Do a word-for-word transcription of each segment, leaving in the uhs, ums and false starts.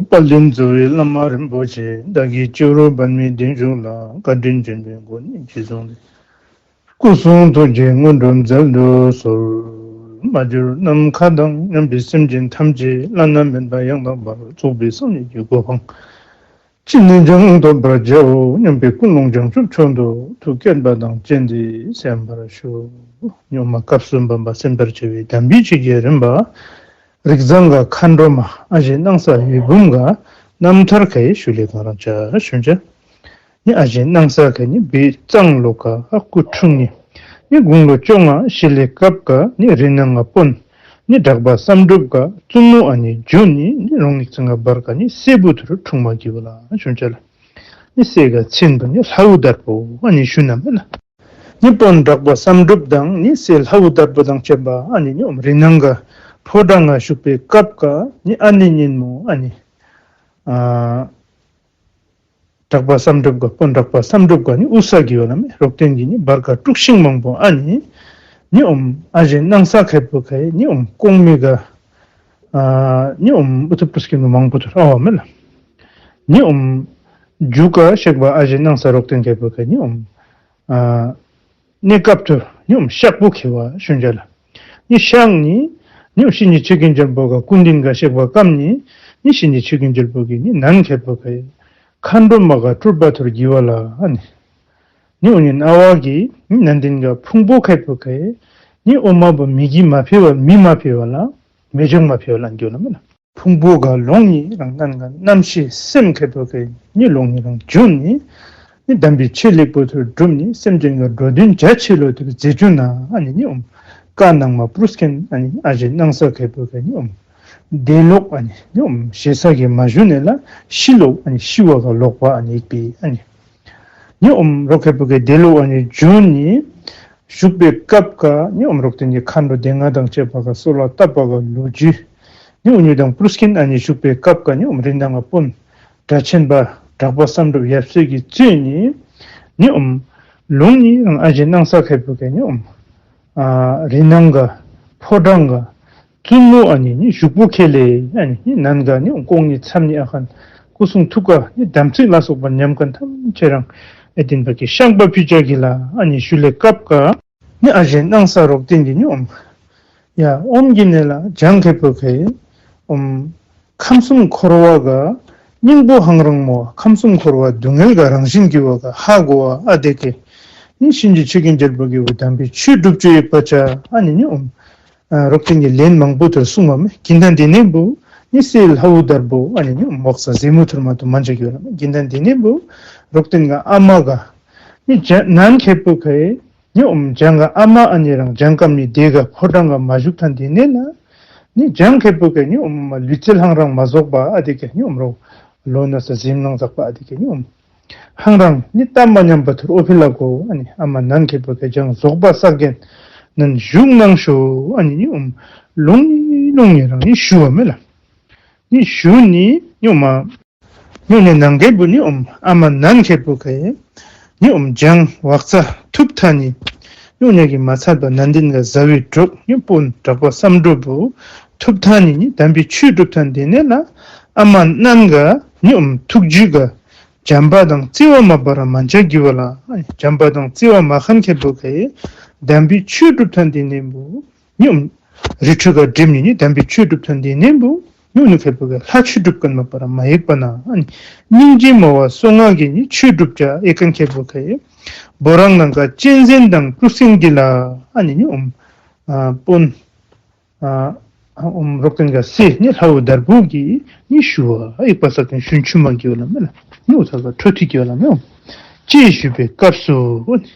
དཔལ་ལྡན་རྩ་བའི་བླ་མ་རིན་པོ་ཆེ། བདག་གི་སྤྱི་བོར་པདྨའི་གདན་བཞུགས་ལ། བཀའ་དྲིན་ཆེན་པོས་མགོན་ནས་རྗེས་བཟུང་སྟེ། སྐུ་གསུང་ཐུགས་ཀྱི་དངོས་གྲུབ་སྩལ་དུ་གསོལ། མ་གྱུར་ནམ་མཁའ་དང་མཉམ་པའི་སེམས་ཅན་ཐམས་ཅད་བླ་ན་མེད་པ་ཡང་དག་པར་རྫོགས་པའི་སངས་རྒྱས་ཀྱི་གོ་འཕང་ཅི་ནས་ཀྱང་ཐོབ་པར་བྱའོ་སྙམ་པའི་ཀུན་སློང་བྱང་ཆུབ་མཆོག་ཏུ་ཐུགས་བསྐྱེད་པ་དང་བཅས་ཏེ་གསན་པར་ཞུ། ཉོན་མོངས་སྐབས་སུ་བབ་པ་སེམས་དཔར་བྱ་བའི་དམ་པའི་ཆོས་ཀྱི་རིམ་པ། རིགས་བཟང་ག་མཁའ་འགྲོ་མ་ཨ་ཞེ་སྣང་ས་འོད་འབུམ་ག་རྣམ་ཐར་ག་ཡི་ཤུལ་ལས་གང་རང་བྱ་ཞུན་བྱ། ནི་ཨ་ཞེ་སྣང་ས་ག་ནི་བོད་གཙང་ལོ་ག་ཨ་སྐུ་འཁྲུངས་ནི། ནི་དགུང་ལོ་བཅོ་ལྔ་བཞེས་ལས་སྐབས་ག་ནི་རི་ནང་ག་དཔོན། ནི་གྲགས་པ་བསམ་གྲུབ་ག་བཙུན་མོ་ཨ་ནི་འབྱོན་ནི། ནི་རོང་ནིག་ཚང་ག་བར་ག་ནི་སྲས་བུ་ཐུར་འཁྲུངས་མ་གི་བ་ལ་ཞུན་བྱ་ལ། ནི་སྲས་ག་མཚན་བུ་ནི་ལྷའུ་དར་པོ་ཨ་ནི་ཞུ་ན་མེ་ལ། ནི་དཔོན་གྲགས་པ་བསམ་གྲུབ་དང་ནི་སྲས་ལྷའུ་དར་པོ་དང་བཅས་པ་ཨ་ནི་ནི་ཨོམ་རི་ནང་ག་ཕོ་བྲང་ག་བཞུགས་པའི་སྐབས་ག་ནི་ཨ་ནི་ཉིན་མོ་ཨ་ནི་ཨ་གྲགས་པ་བསམ་གྲུབ་ག་དཔོན་གྲགས་པ་བསམ་གྲུབ་ག་ནི་དབུ་ས་གི་ཡོ་ལ་མེ་རོག་ཏེན་གི་ནི་བར་ག་དཀྲུག་ཤིང་མང་པོ་ཨ་ནི་ནི་ཨོམ་ཨ་ཞེ་སྣང་ས་ཁེ་པོ་ཁེ་ནི་ཨོམ་གོང་མི་ག་ཨ་ནི་ཨོམ་ཨུ་ཐུ་པུ་སྐྱིན་མང་པོ་ཐུར་ཨ་བ་མེ་ལ། ནི་ཨོམ་རྒྱུ་ག་གཤེགས་པ་ཨ་ཞེ་སྣང་ས་རོག་ཏེན་ཁེ་པོ་ཁེ་ནི་ཨོམ་ཨ་གནས་སྐབས་ཐུར་ནི་ཨོམ་ཤག་པོ་ཁེ་བ་ཞུན་བྱ་ལ། ནི་ཤག་ནི་ནི་ཨོམ་གཤིན་རྗེ་ཆོས་ཀུན་རྒྱལ་པོ་ག་སྐུ་མདུན་ག་གཤེགས་པ་སྐབས་ནི་ནི་གཤིན་རྗེ་ཆོས་ཀུན་རྒྱལ་པོ་གི་ནི་ནན་ཁེ་པོ་ཁེ་མཁའ་འགྲོ་མ་ག་སྤྲུལ་པ་ཐུར་གི་བ་ལ་ཨ་ནི། ནི་ཨོ་ཉིན་ཨ་བ་གི་ནི་ནན་ཏིན་ག་ཕུང་པོ་ཁེ་པོ་ཁེ་ནི་ཨོ་མ་བུ་མི་གི་མ་ཕེ་བ་མི་མ་ཕེ་བ་ལ་མེ་ཇོང་མ་ཕེ་བ་ལ་འགྱོ་ལ་མེ་ལ། ཕུང་པོ་ག་ལོང་ནི་རང་ནན་ག་རྣམ་ཤེས་སེམས་ཁེ་པོ་ཁེ་ནི་ལོང་ནི་རང་འབྱོན་ནི། ནི་དམ་པའི་ཆོས་ལེགས་པོ་ཐུར་སྒྲུབ་ནི་སེམས་ཅན་ག་འགྲོ་དོན་རྒྱ་ཆེ་ལོ་ཐུར་མཛད་བཅུག་ན་ཨ་ནི་ནི་ཨོམ་བཀའ་གནང་མ་པུ་རུ་སྐྱིན་ཨ་ནི་ཨ་ཞེ་སྣང་ས་ཁེ་པོ་ཁེ་ནི་ཨོམ་དེ་ལོག་ཨ་ནི་ནི་ཨོམ་ཞེ་ས་གི་མ་ཞུ་ནི་ལ་ཤི་ལོག་ཨ་ནི་ཤི་བ་ག་ལོག་པ་ཨ་ནི་ཡིག་པི་ཨ་ནི། ནི་ཨོམ་རོག་ཁེ་པོ་ཁེ་དེ་ལོག་ཨ་ནི་འབྱོན་ནི། བཞུགས་པའི་སྐབས་ག་ནི་ཨོམ་རོག་ཏེན་གི་མཁའ་འགྲོ་སྡེ་ལྔ་དང་བཅས་པ་ག་གསོལ་བ་བཏབ་པ་ག་ལོ་རྒྱུས། ནི་ཨོ་ཉུ་དང་པུ་རུ་སྐྱིན་ཨ་ནི་བཞུགས་པའི་སྐབས་ག་ནི་ཨོམ་རི་ནང་ག་དཔོན་སྒྲ་ཆེན་པ་གྲགས་པ་བསམ་གྲུབ་ཡབ་སྲས་ཀྱི་གཙོས་ནི། ནི་ཨོམ་ལོང་ནི་རང་ཨ་ཞེ་སྣང་ས་ཁེ་པོ་ཁེ་ནི་ཨོམ་ཨ་རི་ནང་ག་ཕོ་བྲང་ག་བཙུན་མོ་ཨ་ནི་ནི་བཞུགས་པོ་ཁེ་ལེ་ཨ་ནི་ནི་ནན་ག་ནི་ཨོམ་ཀོང་ནི་མཚམས་ནི་ཨ་ཁན་སྐུ་གསུང་ཐུགས་ཀ་ནི་དམ་ཚིག་ལ་སོགས་པ་ཉམས་མཁན་ཐམས་ཅད་རང་ཨེ་ཏིན་པ་གི་ཤངས་པ་ཕི་ཅ་གི་ལ་ཨ་ནི་ཞུ་ལེ་སྐབས་ག་ནི་ཨ་ཞེ་སྣང་ས་རོག་ཏེན་གི་ནི་ཨོམ་ཡ་ཨོམ་གི་ནི་ལ་ཇང་ཁེ་པོ་ཁེ་ཨོམ་ཁམས་གསུམ་འཁོར་བ་ག་སྙིང་པོ་ཧང་རང་མོ་ཁམས་གསུམ་འཁོར་བ་སྡུག་བསྔལ་ག་རང་བཞིན་གི་བ་ག་ཧ་གོ་བ་ཨ་དེ་ཁེ་ནི་གཤིན་རྗེ་ཆོས་ཀུན་རྒྱལ་པོ་གི་བུ་དམ་པའི་ཆོས་སྒྲུབ་ཅོ་ཡི་པ་ཅ་ཨ་ནི་ནི་ཨོམ་ཨ་རོག་ཏེན་གི་ལན་མང་པོ་ཐུར་གསུང་བ་མེ་གིན་ད་དེ་ནེ་བུ་ནི་སྲས་ལྷའུ་དར་པོ་ཨ་ནི་ནི་ཨོམ་མོག་ས་ཟེ་མུ་ཐུར་མ་ཐུར་མ་ཇ་གི་བ་ལ་མེ་གིན་ད་དེ་ནེ་བུ་རོག་ཏེན་ག་ཨ་མ་ག་ནི་ཇ་ནན་ཁེ་པོ་ཁེ་ནི་ཨོམ་ཇང་ག་ཨ་མ་ཨ་ནི་རང་ཇང་ཀམ་ནི་དེ་ག་ཕོ་བྲང་ག་མ་བཞུགས་ཐང་དེ་ནེ་ལ་ནི་ཇང་ཁེ་པོ་ཁེ་ནི་ཨོམ་ལུས་རྩལ་ཧང་རང་མ་རྫོགས་པ་ཨ་དེ་ཁེ་ནི་ཨོམ་རོ་ལོ་ན་ས་ཟིན་ནང་ཟག་པ་ཨ་དེ་ཁེ་ནི་ཨོམ་ཧང་རང་ནི་གཏམ་མ་ཉམས་པ་ཐུར་ཨོ་ཕི་ལ་གོ་ཨ་ནི་ཨ་མ་ནན་ཁེ་པོ་ཁེ་ཇང་རྫོགས་པ་ས་གན་ནན་བཞུགས་གནང་ཤོ་ཨ་ནི་ནི་ཨོམ་ལོང་ནི་ལོང་ནི་རང་ནི་ཞུ་བ་མེ་ལ། ནི་ཞུ་ནི་ནི་ཨོམ་ཨ་ཉོ་ཉེ་ནང་གེ་བུ་ནི་ཨོམ་ཨ་མ་ནན་ཁེ་པོ་ཁེ་ནི་ཨོམ་ཇང་ཝག་ཙ་ཐུབ་ཐ་ནི་ཉོ་ཉེ་གི་མ་ཚད་པ་ནན་ཏིན་ག་ཟ་བི་གྲོགས་ནི་དཔོན་གྲགས་པ་བསམ་གྲུབ་བུ་ཐུབ་ཐ་ནི་ནི་དམ་པའི་ཆོས་སྒྲུབ་ཐ་ནི་དེ་ནེ་ལ་ཨ་མ་ནན་ག་ནི་ཨོམ་ཐུགས་རྗེ་ག་བྱམས་པ་དང་བརྩེ་བ་མ་པ་ར་མ་འཇའ་གི་བ་ལ་བྱམས་པ་དང་བརྩེ་བ་མ་ཁན་ཁེ་པོ་ཁེ་དམ་པའི་ཆོས་སྒྲུབ་ཐ་ནི་དེ་ནེ་བུ་ཉུམ་རི་ཁྲོད་ག་འགྲིམ་ནི་ནི་དམ་པའི་ཆོས་སྒྲུབ་ཐ་ནི་དེ་ནེ་བུ་ཉུ་ནུ་ཁེ་པོ་ག་ལྷ་ཆོས་སྒྲུབ་ཁན་མ་པ་ར་མ་ཡེག་པ་ན་ཨ་ནི་སྙིང་རྗེ་མ་བ་སོ་ང་གི་ནི་ཆོས་སྒྲུབ་ཅ་ཡེག་ཁན་ཁེ་པོ་ཁེ་བོ་རང་ནང་ག་གཅན་གཟན་དང་ཀྲུ་སེང་གི་ལ་ཨ་ནི་ནི་ཨོམ་ཨ་དཔོན་ཨ་ཨོམ་རོག་ཏེན་ག་སྲས་ནི་ལྷའུ་དར་པོ་གི་ནི་ཞུ་བ་ཡེག་པ་ས་ཁན་ཤུན་ཆུ་མ་གི་བ་ལ་མེ་ལ་ནི་འུ་ཚ་ག་ཁྲོ་ཐིག་གི་བ་ལ་མེ་ཨོམ་ཅེས་ཞུ་བའི་སྐབས་སུ་ཨོ་ནི།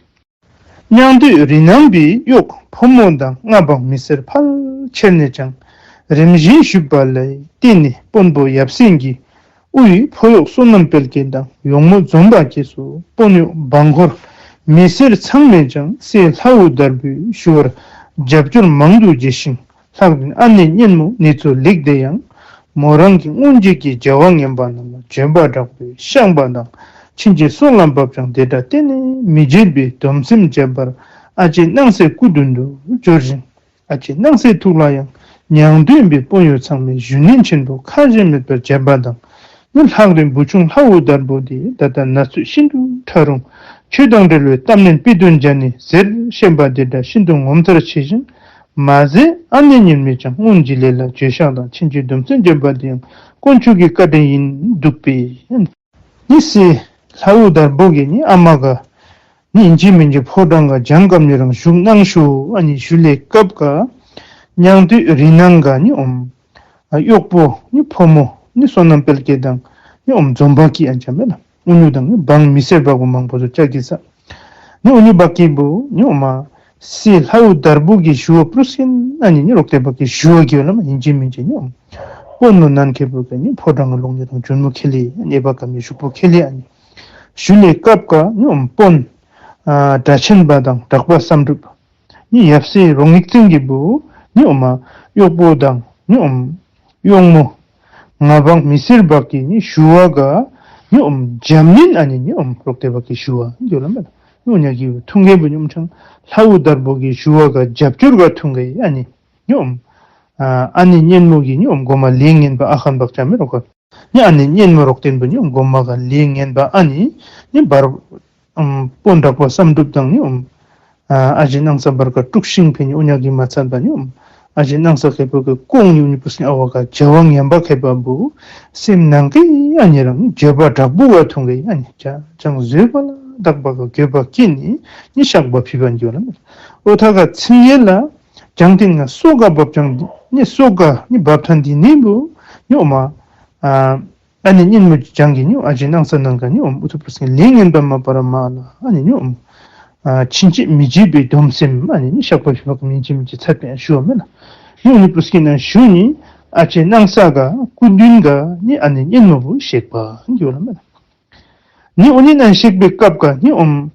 མྱང་སྟོད་རི་ནང་པའི་གཡོག་ཕོ་མོ་དང་། མངའ་འབངས་མི་སེར་ཕལ་ཆེར་ནས་ཀྱང་། རིམ་བཞིན་བཞུད་པ་ལ་བརྟེན་ནས། དཔོན་པོ་ཡབ་སྲས་ཀྱི་དབུས་ཕོ་གཡོག་བསོད་ནམས་དཔལ་སྐྱེད་དང་། ཡོངས་མོ་འཛོམས་པ་སྐྱེས་སོ། དཔོན་གཡོག་འབངས་འཁོར་མི་སེར་ཚང་མས་ཀྱང་། སྲས་ལྷའུ་དར་པོའི་ཞུ་བར་རྒྱབ་སྐྱོར་མང་དུ་བྱས་ཤིང་། ལྷག་པའི་ཨ་ནེ་གཉེན་མོ་ནེ་ཙོ་ལེགས་དེ་ཡང་། མོ་རང་གི་སྔོན་ཆད་ཀྱི་བྱ་བ་ངན་པ་རྣམས་ལ་བྱོན་པ་དྲག་པོས་བཤགས་པ་དང་། ཕྱིན་ཆད་སྲོག་ལ་བབ་ཀྱང་དེ་འདྲ་གཏན་ནས་མི་བྱེད་པའི་སྡོམ་སེམས་བྱས་པར་ཨ་ཅེ་སྣང་སྲས་སྐུ་མདུན་དུ་འབྱོར་ཞིང་། ཨ་ཅེ་སྣང་སྲས་ཐུགས་ལ་ཡང་མྱང་སྟོད་པའི་དཔོན་གཡོག་ཚང་མས་ཞུ་ནན་ཆེན་པོ་ཁ་ཞེ་མེད་པར་བྱས་པ་དང་ ནི་ལྷག་དོན་བུ་ཆུང་ལྷ་བུ་དར་པོ་དེ། ད་ལྟ་ན་ཚོད་ཤིན་ཏུ་ཕྲ་རུང་། ཆོས་དང་འབྲེལ་བའི་གཏམ་སྙན་དཔེ་དོན་སྦྱར་ནས་ཟེར་བཤད་པ་དེ་འདྲ་ཤིན་ཏུ་ངོ་མཚར་ཆེ་ཞིང་། མ་ཟད་ཨ་ནེ་སྙན་མོས་ཀྱང་སྔོན་གྱི་ལས་ལ་འགྱོད་བཤགས་དང་ཕྱིན་ཅི་སྡོམ་སེམས་བསྐྱེད་པ་དེ་ཡང་དཀོན་མཆོག་གི་བཀའ་དྲིན་ཡིན་འདུག་པས། ནི་སྲས་ལྷ་བུ་དར་པོ་གིས་ནི་ཨ་མ་ག་ནི་ཨིན་ཅི་མིན་ཅི་ཕོ་བྲང་ག་གྱང་སྒམ་ནི་རང་བཞུགས་གནང་ཞུ། ཨ་ནི་ཞུ་ལས་སྐབས་ག་མྱང་སྟོད་རི་ནང་ག་ནི་ཨོམ་ཨ་གཡོག་པོ་ནི་ཕོ་མོ་ནི་བསོད་ནམས་དཔལ་སྐྱེད་དང་ནི་ཨོམ་འཛོམས་པ་གི་ཨན་ཅ་མེ་ལ། ཨུ་ཉུ་དང་ནི་འབངས་མི་སེར་པ་གུ་མང་པོ་ཚུ་ཅ་གི་ས། ནི་ཨུ་ཉུ་བ་གི་བུ་ནི་ཨོ་མ་སྲས་ལྷ་བུ་དར་པོ་གིས་ཞུ་བ་པུ་རུ་སྐྱེན་ཨ་ནི་ནི་རོག་ཏེ་བ་གིས་ཞུ་བ་གི་ལ་མ་ཨིན་ཅི་མིན་ཅི་ནི་ཨོམ་དཔོན་ནོ་ནན་ཁེ་བུ་ག་ནི་ཕོ་བྲང་ག་ལོང་ཉེ་དང་ཇོན་མོ་ཁེ་ལེ་ཨ་ནི་ཨེ་བ་ག་མི་ཞུགས་པོ་ཁེ་ལེ་ཨ་ནི་ཞུ་ལས་སྐབས་ག་ནི་ཨོམ་དཔོན་ཨ་སྒྲ་ཆེན་པ་དང་གྲགས་པ་བསམ་གྲུབ། ནི་ཡབ་སྲས་རོང་ཡིག་བཙན་གྱི་བུ་ནི་ཨོ་མ་གཡོག་པོ་དང་ནི་ཨོམ་གཡོག་མོ་ང་འབངས་མི་སེར་བ་གིས་ནི་ཞུ་བ་ག་ནི་ཨོམ་འཇམ་ནིན་ཨ་ནི་ནི་ཨོམ་རོག་ཏེ་བ་གིས་ཞུ་བ་འགྱོ་ལ་མེ་ལ། ནི་ཨོ་ཉ་གི་ཐུང་གེ་བུ་ནི་ཨོམ་ཆང་ལྷ་བུ་དར་པོ་གིས་ཞུ་བ་ག་རྒྱབ་སྐྱོར་ག་ཐུང་གེ་ཨ་ནི་ནི་ཨོམ་ཨ་ཨ་ནེ་སྙན་མོ་གིས་ནི་ཨོམ་གོ་མ་ལས་ངན་པ་ཨ་ཁན་བག་ཅ་མེ་རོག་ག་ནི་ཨ་ནེ་སྙན་མོ་རོག་ཏེན་བུ་ནི་ཨོམ་གོ་མ་ག་ལས་ངན་པ་ཨ་ནི་ནི་བར་ཨམ་དཔོན་གྲགས་པ་བསམ་གྲུབ་དང་ནི་ཨོམ་ཨ་ཨ་ཞེ་སྣང་ས་བར་ག་དཀྲུགས་ཤིང་ཕན་ནི་ཨུ་ཉ་གི་མ་ཚད་པ་ནི་ཨོམ་ཨ་ཞེ་སྣང་ས་ཁེ་པོ་གི་ཀོང་ནི་ཨུ་ཉུ་པུ་སི་ཨ་བ་ག་བྱ་བ་ངན་པ་ཁེ་པ་བུ་སེམས་ནང་གི་ཨ་ནི་རང་ནི་འགྱོད་པ་དྲག་པོ་བ་ཐུང་གི་ཨ་ནི་ཅ་ཅང་བཟོད་པ་ལ་དག་པ་ག་འགྱོད་པ་སྐྱེ་ནི་ནི་བཤགས་པ་ཕི་བ་འགྱོ་ལ་མེ། ཨོ་ཐ་ག་ཚིང་ཡེ་ལ་ཅང་ཏིན་ང་སོ་ག་བབ་ཅང་ནི་སོ་ག་ནི་བབ་ཐན་དི་ནི་བུ་ནི་ཨོ་མ་ཨ་ཨ་ནི་སྙན་མོ་ཅང་གི་ནི་ཨ་ཞེ་སྣང་ས་ནང་ག་ནི་ཨོམ་ཨུ་ཐུ་པུ་སི་ལས་ངན་པ་མ་པ་ར་མ་ལ་ཨ་ནི་ནི་ཨོམ་ཨ་ཕྱིན་ཅི་མི་བྱེད་པའི་སྡོམ་སེམས་ཨ་ནི་ནི་བཤགས་པ་ཕི་བ་ག་མིན་ཅི་མིན་ཅི་ཚད་པའི་ཞུ་བ་མེ་ལ། ནི་ཨུ་ནི་པུ་སི་ན་ཞུ་ནི་ཨ་ཞེ་སྣང་ས་ག་སྐུ་མདུན་ག་ནི་ཨ་ནི་སྙན་མོ་བུ་གཤེགས་པ་འགྱོ་ལ་མེ་ལ། ནི་ཨུ་ནི་ན་གཤེགས་པའི་སྐབས་ག་ནི་ཨོམ་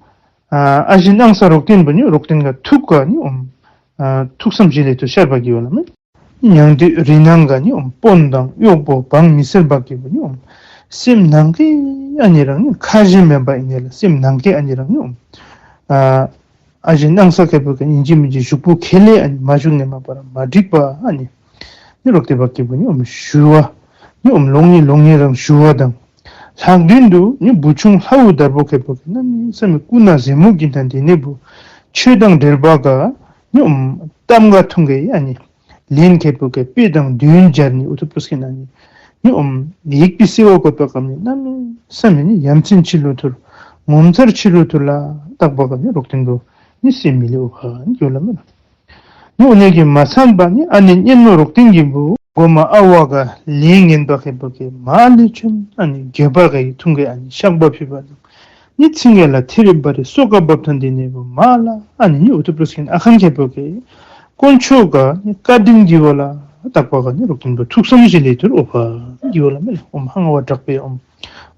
ཨ་ཨ་ཞེ་སྣང་ས་རོག་ཏེན་བུ་ནི་རོག་ཏེན་ག་ཐུགས་ག་ནི་ཨོམ་ཨ་ཐུགས་བསམ་བཞེས་ལས་ཐུ་ཤར་བ་གི་ཡོ་ལ་མེ། མྱང་སྟོད་རི་ནང་ག་ནི་ཨོམ་དཔོན་དང་གཡོག་པོ་འབངས་མི་སེར་བ་གི་བུ་ནི་ཨོམ་སེམས་ནང་གི་ཨ་ནི་རང་ནི་ཁ་ཞེ་མེད་པ་ཨིན་ནི་ལ་སེམས་ནང་གི་ཨ་ནི་རང་ནི་ཨོམ་ཨ་ཨ་ཞེ་སྣང་ས་ཁེ་པོ་ག་ཨིན་ཅི་མིན་ཅི་ཞུགས་པོ་ཁེ་ལེ་ཨ་ནི་མ་ཞུགས་ནི་མ་པ་ར་མ་འགྲིག་པ་ཨ་ནི་ནི་རོག་ཏེ་བ་གི་བུ་ནི་ཨོམ་ཞུ་བ་ནི་ཨོམ་ལོང་ནི་ལོང་ནི་རང་ཞུ་བ་དང་ལྷག་དོན་དུ་ནི་བུ་ཆུང་ལྷ་བུ་དར་པོ་ཁེ་པོ་ག་ནི་སེམས་སྐུ་ན་ཟེ་མོ་གི་ཐན་དི་ནི་བུ་ཆོས་དང་འབྲེལ་བ་ག་ནི་ཨོམ་གཏམ་ག་ཐུང་གི་ཨ་ནི་ལེན་ཁེ་པོ་ག་དཔེ་དང་དོན་སྦྱར་ནི་ཨུ་ཐུ་པུ་སི་ན་ནི་ནི་ཨོམ་ཡིག་པི་སེ་བ་གོ་པ་གམ་ནི་ན་མི་ས་མི་ནི་ཡ་མཚན་ཆི་ལུ་ཐུར་ངོ་མཚར་ཆི་ལུ་ཐུར་ལ་དག་པ་ག་ནི་རོག་ཏེན་བུ་ནི་སེམས་མི་ལེ་ཨོ་ཕ་ནི་ཡོ་ལ་མེ་ལ། ནི་ཨུ་ནི་གི་མ་ཚད་པ་ནི་ཨ་ནི་སྙན་མོ་རོག་ཏེན་གི་བུ་གོ་མ་ཨ་བ་ག་ལས་ངན་པ་ཁེ་པོ་ག་མ་ལི་ཆུན་ཨ་ནི་འགྱོད་པ་ག་ཡི་ཐུང་གི་ཨ་ནི་བཤགས་པ་ཕི་བ་དང་ནི་ཚིང་ཡ་ལ་ཐི་རི་བ་རི་སོ་ག་བབ་ཐན་དི་ནི་བུ་མ་ལ་ཨ་ནི་ནི་ཨུ་ཐུ་པུ་སི་ཨ་ཁན་ཁེ་པོ་ག་དཀོན་མཆོག་ག་ནི་བཀའ་དྲིན་གི་བ་ལ་དག་པ་ག་ནི་རོག་ཏེན་བུ་ཐུགས་བསམ་བཞེས་ལས་ཐུར་ཨོ་ཕ་གི་བ་ལ་མེ་ལ་ཨོམ་ཧང་བ་དྲག་པའི་ཨོམ་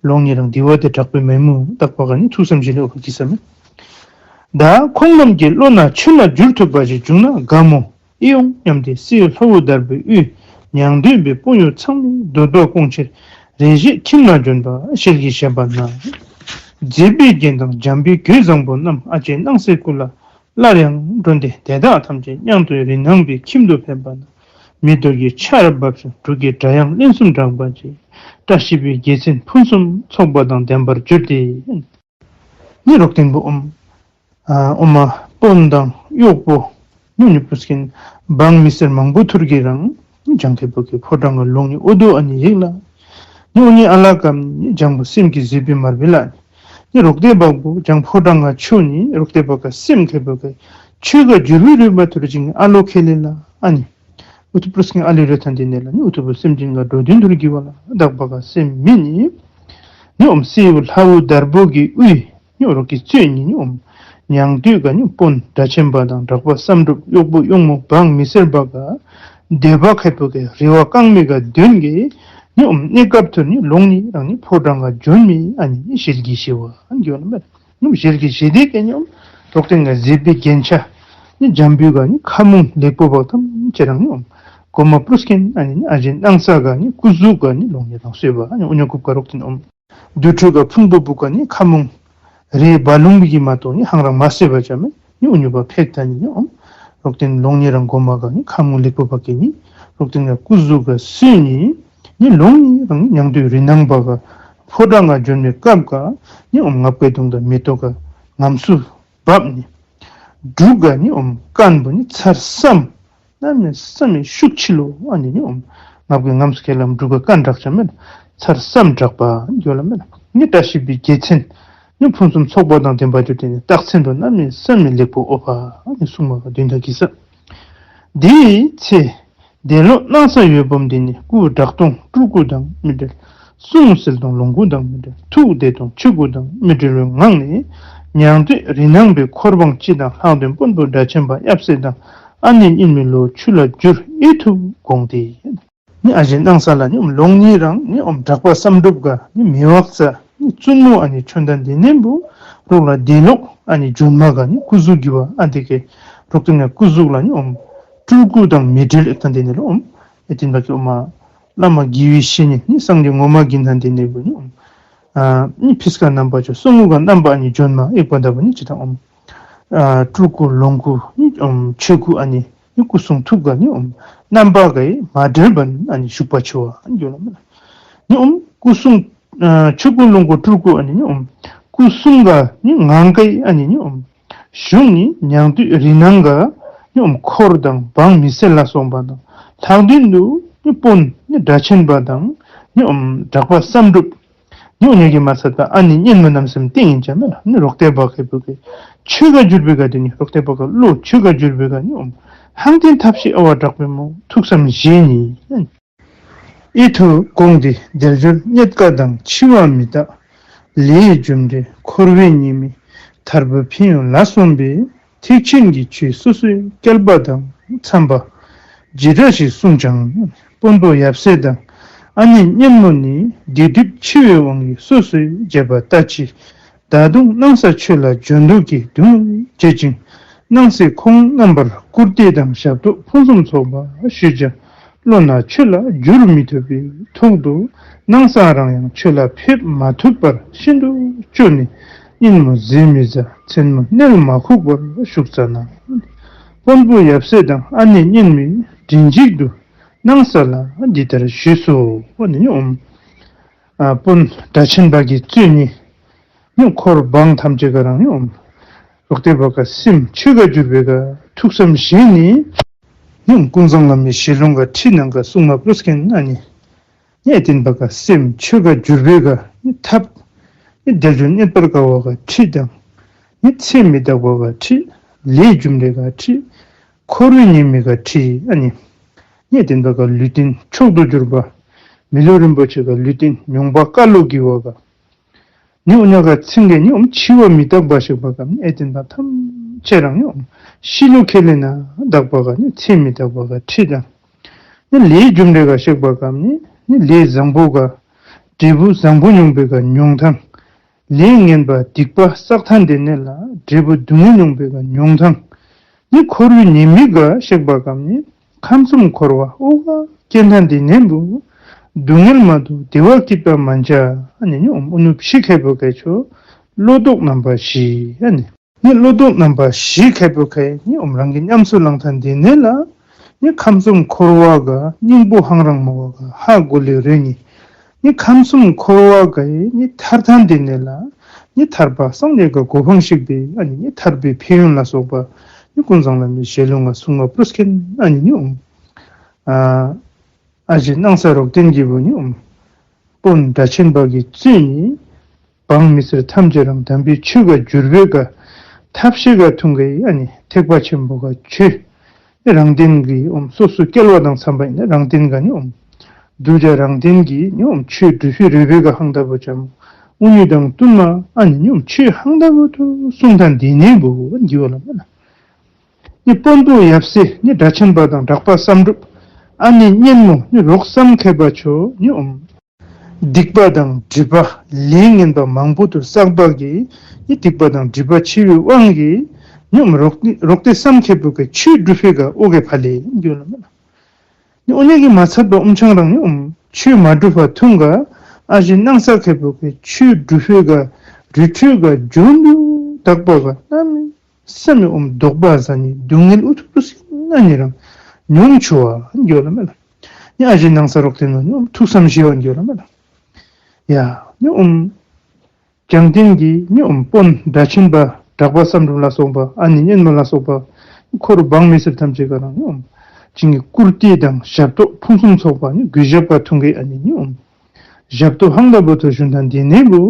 ལོང་ནི་རང་དི་བ་དེ་དྲག་པའི་མེ་མུ་དག་པ་ག་ནི་ཐུགས་བསམ་བཞེས་ལས་ཨོ་ཕ་གི་ས་མེ། ད་ཁོང་རྣམས་ཀྱི་བློ་ན་ཆོས་ལ་འགྱུར་ཐུབ་པ་ཞིག་བྱུང་ན་དགའ་མོ་ཨེ་ཡོང་སྙམ་སྟེ་སྲས་ལྷ་བུ་དར་པོའི་དབུས་མྱང་སྟོད་པའི་དཔོན་གཡོག་ཚང་མས་འདོད་པ་སྐོང་ཕྱིར་རེ་ཞིག་ཁྱིམ་ལ་བྱོན་པ་ཞལ་གྱིས་བཞེས་པ་ན། མཛེས་པའི་རྒྱན་དང་འཇམ་པའི་གོས་བཟང་པོ་རྣམས་ཨ་ཅེ་སྣང་སའི་སྐུ་ལ་སླར་ཡང་བསྒྲོན་ཏེ་དེ་དག་ཐམས་ཅད་མྱང་སྟོད་རི་ནང་པའི་ཁྱིམ་དུ་ཕེབས་པ་ན་མེ་ཏོག་གི་ཆར་བབས་ཤིང་འབྲུག་གི་སྒྲ་དབྱངས་ལན་གསུམ་གྲགས་པ་ཅིག་བཀྲ་ཤིས་པའི་རྒྱལ་མཚན་ཕུན་སུམ་ཚོགས་པ་དང་ལྡན་པར་གྱུར་ཏེ། ནི་རོག་ཏེན་བུ་ཨོམ་ཨ་ཨོ་མ་དཔོན་དང་གཡོག་པོ་ནི་ཨུ་ནི་པུ་སི་འབངས་མི་སེར་མང་པོ་ཐུར་གི་རང་ནི་ལྗང་ཁེ་པོ་གི་ཕོ་བྲང་ག་ལོང་ནི་ཨོ་དོ་ཨ་ནི་ཡིག་ལ་ནི་ཨོ་ནི་ཨ་ལ་ཀམ་ནི་ལྗང་བུ་སེམས་ཀྱི་བཟོད་པའི་མར་བི་ལ་ནི་རོག་ཏེ་བ་བུ་ལྗང་ཕོ་བྲང་ག་ཆོ་ནི་རོག་ཏེ་བ་ག་སེམས་ཁེ་པོ་ག་ཆོས་ག་འགྱུར་བའི་རོལ་པ་ཐུར་ཅིག་ཨ་ལོ་ཁེ་ལེ་ལ་ཨ་ནི། ཨུ་ཐུ་པུ་སི་ཨ་ལི་རེ་ཐན་དི་ནེ་ལ་ནི་ཨུ་ཐུ་པུ་སེམས་ཅན་ག་འགྲོ་དོན་ཐུར་གི་བ་ལ་དག་པ་ག་སེམས་མི་ནི། ནི་ཨོམ་སྲས་ལྷ་བུ་དར་པོ་གི་དབུས་ནི་རོག་གི་རྩོད་ནི་ནི་ཨོམ་མྱང་སྟོད་ག་ནི་དཔོན་སྒྲ་ཆེན་པ་དང་གྲགས་པ་བསམ་གྲུབ་གཡོག་པོ་གཡོག་མོ་འབངས་མི་སེར་བ་ག་འདོད་པ་ཁེ་པོ་ག་རེ་བ་རྐང་མི་ག་དོན་གི་ནི་ཨོམ་གནས་སྐབས་ཐུར་ནི་ལོང་ནི་རང་ནི་ཕོ་བྲང་ག་འབྱོན་མི་ཨ་ནི་ནི་ཞལ་གྱིས་བཞེས་པ་ཨ་ནི་གི་བ་ལ་མེ། ནུབ་ཞལ་གྱིས་བཞེས་ཏེ་ག་ནི་ཨོམ་རོག་ཏེན་ག་མཛེས་པའི་རྒྱན་ཆ་ནི་འཇམ་པོའི་ག་ནི་ཁ་མུང་ལེགས་པོ་བག་ཐམས་ཅད་རང་ནི་ཨོམ་གོ་མ་པུ་རུ་སྐྱེན་ཨ་ནི་ནི་ཨ་ཞེ་སྣང་ས་ག་ནི་སྐུ་གཟུགས་ག་ནི་ལོང་ནི་རང་གསོལ་བ་ཨ་ནི་ཨུ་ཉོ་ཀུབ་ག་རོག་ཏེན་ཨོམ་དུར་ཁྲོད་ག་ཕུང་པོ་བུ་ག་ནི་ཁ་མུང་རེ་བ་ལུང་བི་གི་མ་གཏོགས་ནི་ཧང་རང་མ་གསོལ་བ་ཅ་མེ། ནི་ཨུ་ཉོ་བ་ཕེག་ད་ནི་ནི་ཨོམ་རོག་ཏེན་ལོང་ནི་རང་གོ་མ་ག་ནི་ཁ་མུང་ལེགས་པོ་བག་གི་ནི་རོག་ཏེན་ག་སྐུ་གཟུགས་ག་གསོལ་ནི། ནི་ལོང་ནི་རང་ཉང་སྟོད་རི་ནང་པ་ག་ཕོ་བྲང་ག་འབྱོན་པའི་སྐབས་ག་ནི་ཨོམ་ངབ་ཀའི་དུང་དང་མེ་ཏོག་ག་ངམ་སུ་བབས་ནི། འབྲུག་ག་ནི་ཨོམ་རྐན་པོ་ནི་ཚར་སམ་གནམ་མེད་ས་མེད་ཤུགས་ཆེ་ལོ། ཨ་ནི་ནི་ཨོམ་ངབ་ཀའི་ངམ་སུ་ཁེ་ལམ་འབྲུག་ག་རྐན་དྲག་ཅ་མེན། ཚར་སམ་དྲག་པ་འགྱོ་ལ་མེན། ནི་བཀྲ་ཤིས་པའི་རྒྱལ་མཚན་ནི་ཕུན་སུམ་ཚོགས་པ་དང་ལྡན་པ་འགྱོ་དེ་ནི་རྟགས་མཚན་དུ་གནམ་མེད་ས་མེད་ལེགས་པོ་ཨོ་པ་ནི་སྲུང་མ་ག་དོན་དག་གི་ས། དེའི་ཚེ་འདས་ལོག་སྣང་ས་འོད་འབུམ་འདི་ནི་སྐུ་བྲག་སྟོང་སྤྲུལ་སྐུ་དང་མི་འབྲལ། གསུང་གསལ་སྟོང་ལོངས་སྐུ་དང་མི་འབྲལ། ཐུགས་བདེ་སྟོང་ཆོས་སྐུ་དང་མི་འབྲལ་བའི་ངང་ནས་ཉང་སྟོད་རི་ནང་པའི་འཁོར་འབངས་སྤྱི་དང་ལྷག་དོན་དཔོན་པོ་སྒྲ་ཆེན་པ་ཡབ་སྲས་དང་ཨ་ནེ་གཉེན་མའི་ལོ་ཆུ་ལ་བསྒྱུར་ཨེ་ཐུབ་དགོངས་ཏེ། ནི་ཨ་ཞེ་སྣང་ས་ལ་ནི་ཨོམ་ལོང་ནི་རང་ནི་ཨོམ་གྲགས་པ་བསམ་གྲུབ་ག་ནི་མེ་འོག་ས་ནི་བཙུན་མོ་ཨ་ནི་ཆོན་དན་དེ་ནེ་བུ་རོགས་ལ་དེ་ལོག་ཨ་ནི་ཇོན་མ་ག་ནི་སྐུ་གཟུགས་ཀྱི་བ་ཨ་དེ་ཀེ་རོགས་དེ་ནེ་སྐུ་གཟུགས་ལ་ནི་ཨོམ་སྤྲུལ་སྐུ་དང་མི་འབྲལ་ཨེ་ཐན་དེ་ནེ་ལོ་ཨོམ་ཨེ་ཏིན་པ་ཀེ་ཨོ་མ་བླ་མ་དགེ་བའི་བཤེས་གཉེན་ནི་སངས་རྒྱས་ངོ་མ་གི་ཐན་དེ་ནེ་བུ་ནི་ཨོམ་ཨ་ནི་ཕིས་ཀ་རྣམ་པ་ཆོ་སོ་ངུ་ག་རྣམ་པ་ཨ་ནི་ཇོན་མ་ཨེ་པ་ད་བུ་ནི་ཅི་ད་ཨོམ་ཨ་སྤྲུལ་སྐུ་ལོངས་སྐུ་ནི་ཨོམ་ཆོས་སྐུ་ཨ་ནི་ནི་སྐུ་གསུང་ཐུགས་ག་ནི་ཨོམ་རྣམ་པ་ག་ཡི་མ་འབྲལ་བ་ཨ་ནི་བཞུགས་པ་ཆེ་བ་ཨ་ནི་ཡོད་ལ་མེ་ལ། ནི་ཨོམ་སྐུ་གསུང་ཨ་ཆོས་སྐུ་ལོངས་སྐུ་སྤྲུལ་སྐུ་ཨ་ནི་ནི་ཨོམ་སྐུ་གསུང་ག་ནི་ངང་ག་ཡི་ཨ་ནི་ནི་ཨོམ་གཞུང་ནི་ཉང་སྟོད་རི་ནང་ག་ནི་ཨོམ་འཁོར་དང་འབངས་མི་སེར་ལ་སོགས་པ་དང་ལྷག་དོན་དུ་ནི་དཔོན་ནི་སྒྲ་ཆེན་པ་དང་ནི་ཨོམ་གྲགས་པ་བསམ་གྲུབ། ནི་འོ་ནི་གི་མ་ཚད་ད་ཨ་ནི་གཉེན་མོ་རྣམ་སེམས་ཏིང་ངེ་ཅ་མེ་ལ་ནི་རོགས་དེ་བ་ཁེ་བུ་ཁེ་ཆོས་ག་གྱུར་པའི་ག་དེ་ནི་རོགས་དེ་བ་ག་བློ་ཆོས་ག་གྱུར་པའི་ག་ནི་ཨོམ་ཧང་ཏེན་ཐབས་ཤེས་ཨ་བ་དྲག་པའི་མོ་ཐུགས་བསམ་བཞེས་ནི་ཨེ་ཐུབ་དགོངས་ཏེ་དལ་འབྱོར་རྙེད་དཀའ་དང་འཆི་བ་མི་རྟག་ལས་རྒྱུ་འབྲས་འཁོར་བའི་ཉེས་དམིགས་ཐར་པ་ཕན་ཡོན་ལ་སོགས་པའི་ཐེག་ཆེན་གྱི་ཆོས་སོ་སོའི་སྐལ་པ་དང་འཚམས་པ་ཇི་འདྲ་ཞིག་གསུངས་ཀྱང་དཔོན་པོ་ཡབ་སྲས་དང་ཨ་ནེ་གཉེན་མོ་ནི་སྡིག་སྒྲིབ་ཆེ་བའི་དབང་གིས་སོ་སོའི་བྱས་པ་ལྟ་ཅི། ད་དུང་སྣང་ས་ཆོས་ལ་འཇོན་མདོག་གིས་སྡུག་བསྔལ་བྱེད་ཅིང་སྣང་སྲིད་ཁོང་རྣམ་པར་བཀུར་སྟི་དང་ཞབས་ཏོག་ཕུན་སུམ་ཚོགས་པ་ཞུས་ཀྱང་བློ་ནང་ཆོས་ལ་བསྒྱུར་མི་ཐུབ་པའི་ཐོག་ཏུ་སྣང་སར་ཡང་ཆོས་ལ་ཕེབས་མ་ཐུབ་པར་ཤིན་ཏུ་སྐྱོ་ནས་གཉེན་མོ་གཟིགས་མི་བཟའ་མཚན་མོ་མནལ་མ་ཁུག་པར་བཞུགས་ཙ་ན། དཔོན་པོ་ཡབ་སྲས་དང་ཨ་ནེ་གཉེན་མོས་མགྲིན་གཅིག་ཏུ་སྣང་ས་ལ་འདི་ལྟར་ཞུས་སོ། ཨ་ནི་ཨོམ་ཨ་དཔོན་སྒྲ་ཆེན་པ་གིས་གཙོས་ནི་ནི་འཁོར་འབངས་ཐམས་ཅད་ག་རང་ནི་ཨོམ་རོགས་དེ་བ་ག་སེམས་ཆོས་ག་གྱུར་པའི་ག་ཐུགས་བསམ་བཞེས་ནི་ནི་ཨོམ་ཀུན་བཟང་བླ་མའི་ཞལ་ལུང་ག་ཁྲིད་ནང་ག་གསུང་མ་པྲོས་མཁན་ཨ་ནི་ནི་ཨེ་ཏིན་པ་ག་སེམས་ཆོས་ག་གྱུར་པའི་ག་ནི་ཐབས་ནི་དལ་འབྱོར་རྙེད་པར་དཀའ་བ་ག་ཁྲིད་དང་ནི་ཚེ་མི་རྟག་པ་ག་ཁྲིད་ལས་རྒྱུ་འབྲས་ག་ཁྲིད་འཁོར་བའི་ཉེས་དམིགས་ག་ཁྲིད་ཨ་ནི་ནི་ཨེ་ཏིན་པ་ག་ལུས་རྟེན་མཆོག་ཏུ་གྱུར་པ་མི་ལུས་རིན་པོ་ཆེ་ག་ལུས་རྟེན་མྱོང་བ་ཀ་ལོ་གི་བ་ག་ནི་འོ་ཉ་ག་ཚིང་གེ་ནི་ཨོམ་འཆི་བ་མི་རྟག་པ་ཞིག་པ་ག་ནི་ཨེ་ཏིན་པ་ཐམས་ཅད་རང་ནི་ཨོམ་ཤི་ལུ་ཁེ་ལེ་ན་དག་པ་ག་ནི་ཚེ་མི་རྟག་པ་ག་ཁྲིད་དང་ནི་ལས་རྒྱུ་འབྲས་ག་ཞིག་པ་ག་ནི་ནི་ལས་བཟང་པོ་ག་འབྲས་བུ་བཟང་པོ་མྱོང་པའི་ག་མྱོང་ཐང་། ལས་ངན་པ་སྡིག་པ་བསགས་ཐང་དེ་ནེ་ལ་འབྲས་བུ་སྡུག་བསྔལ་མྱོང་པའི་ག་མྱོང་ཐང་། ནི་འཁོར་བའི་ཉེས་དམིགས་ག་ཤེས་པ་གམ་ནི་ཁམས་གསུམ་འཁོར་བ་ཨོ་ག་སྐྱེ་ཐང་དེ་ནེ་བུ་སྡུག་བསྔལ་མ་དུ་བདེ་བ་སྐྱིད་པ་མན་ཆ། ཨ་ནི་ནི་ཨོམ་ཨུ་ནུ་ཕྱི་ཁེ་པོ་ཁེ་ཆོ་བློ་ལྡོག་རྣམ་པ་བཞི། ཨ་ནི་ནི་བློ་ལྡོག་རྣམ་པ་བཞི་ཁེ་པོ་ཁེ་ནི་ཨོམ་རང་གི་ཉམས་སུ་བླང་ཐང་དེ་ནེ་ལ་ནི་ཁམས་གསུམ་འཁོར་བ་ག་སྙིང་པོ་ཧང་རང་མོ་བ་ག་ཧ་གོ་ལེ་རེ་ནི། ནི་ཁམས་གསུམ་འཁོར་བ་ག་ཡི་ནི་ཐར་ཐང་དེ་ནེ་ལ་ནི་ཐར་པ་སངས་རྒྱས་ག་གོ་འཕང་ཞིག་པའི་ཨ་ནི་ནི་ཐར་པའི་ཕན་ཡོན་ལ་སོགས་པ་ནི་ཀུན་བཟང་བླ་མའི་ཞལ་ལུང་ང་གསུང་ང་པྲོས་མཁན་ཨ་ནི་ནི་ཨོམ་ཨ་ཨ་ཞེ་སྣང་ས་རོག་སྟེན་གྱི་བུ་ནི་ཨོམ་དཔོན་སྒྲ་ཆེན་པ་གིས་གཙོས་ནི་འབངས་མི་སེར་ཐམས་ཅད་རང་དམ་པའི་ཆོས་ག་བསྒྱུར་བའི་ག་ཐབས་ཤེས་ག་ཐུང་ག་ཡི་ཨ་ནི་ཐེག་པ་ཆེན་པོ་ག་ཆོས་རང་བདེན་གྱི་ཨོམ་སོ་སོ་སྐལ་བ་དང་འཚམས་པ་ཨིན་ན་རང་བདེན་ག་ནི་ཨོམ་གདུལ་བྱ་རང་བདེན་གྱི་ནི་ཨོམ་ཆོས་སྒྲུབ་ཤེས་རེ་བའི་ག་ཧང་ད་བུ་ཅམ་ཨུ་ནུ་དང་བསྟུན་མ་ཨ་ནི་ནི་ཨོམ་ཆོས་ཧང་ད་བུ་ཐུ་གསུང་ཐང་དེ་ནེ་བུ་འགྱུར་བ་ལ་མེ་ལ། ནི་དཔོན་པོ་ཡབ་སྲས་ནི་སྒྲ་ཆེན་པ་དང་གྲགས་པ་བསམ་གྲུབ་ཨ་ནི་གཉེན་མོ་ནི་རོག་སམ་ཁེ་པ་ཆོ་ནི་ཨོམ་སྡིག་པ་དང་སྒྲིབ་པ་ལས་ངན་པ་མང་པོ་དུ་བསགས་པ་གི་ནི་སྡིག་པ་དང་སྒྲིབ་པ་ཆེ་བའི་དབང་གིས་ནི་ཨོམ་རོག་རོག་ཏེ་སམ་ཁེ་པོ་ག་ཆོས་སྒྲུབ་ཕེ་ག་ཨོ་གེ་ཕ་ལེ་འགྱོ་ལ་མེ་ལ། ནི་ཨོ་ནི་གི་མ་ཚད་པ་ཨོམ་ཆང་རང་ནི་ཨོམ་ཆོས་མ་སྒྲུབ་པ་ཐུང་ག་ཨ་ཞེ་སྣང་ས་ཁེ་པོ་ག་ཆོས་སྒྲུབ་ཕེ་ག་རི་ཁྲོད་ག་འཇོན་དུ་དག་པ་ག་གནམ་མེད་ས་མེད་ཨོམ་དོགས་པ་ཟ་ནི་སྡུག་བསྔལ་ཨུ་ཐུ་པུ་སི་ན་ནི་རང་མྱོང་ཆུ་བ་འགྱོ་ལ་མེ་ལ། ནི་ཨ་ཞེ་སྣང་ས་རོག་དེ་ནང་ནི་ཨོམ་ཐུགས་བསམ་བཞེས་པ་ཨིན་གྱི་ལོ་མེན་ན། ཡ་ནི་ཨོམ་བྱང་སྟེང་གི་ནི་ཨོམ་དཔོན་སྒྲ་ཆེན་པ་གྲགས་པ་བསམ་གྲུབ་ལ་སོགས་པ་ཨ་ནི་སྙན་མོ་ལ་སོགས་པ་འཁོར་འབངས་མི་སེར་ཐམས་ཅད་ཀ་རང་ནི་ཨོམ་བྱིན་གྱིས་བཀུར་སྟི་དང་ཞབས་ཏོག་ཕུན་སུམ་ཚོགས་པ་ནི་གུས་ཞབས་ཀ་ཐུང་གི་ཨ་ནི་ནི་ཨོམ་ཞབས་ཏོག་ཧང་ད་བུ་ཐོ་ཞུན་དང་དེ་ནས་བུ་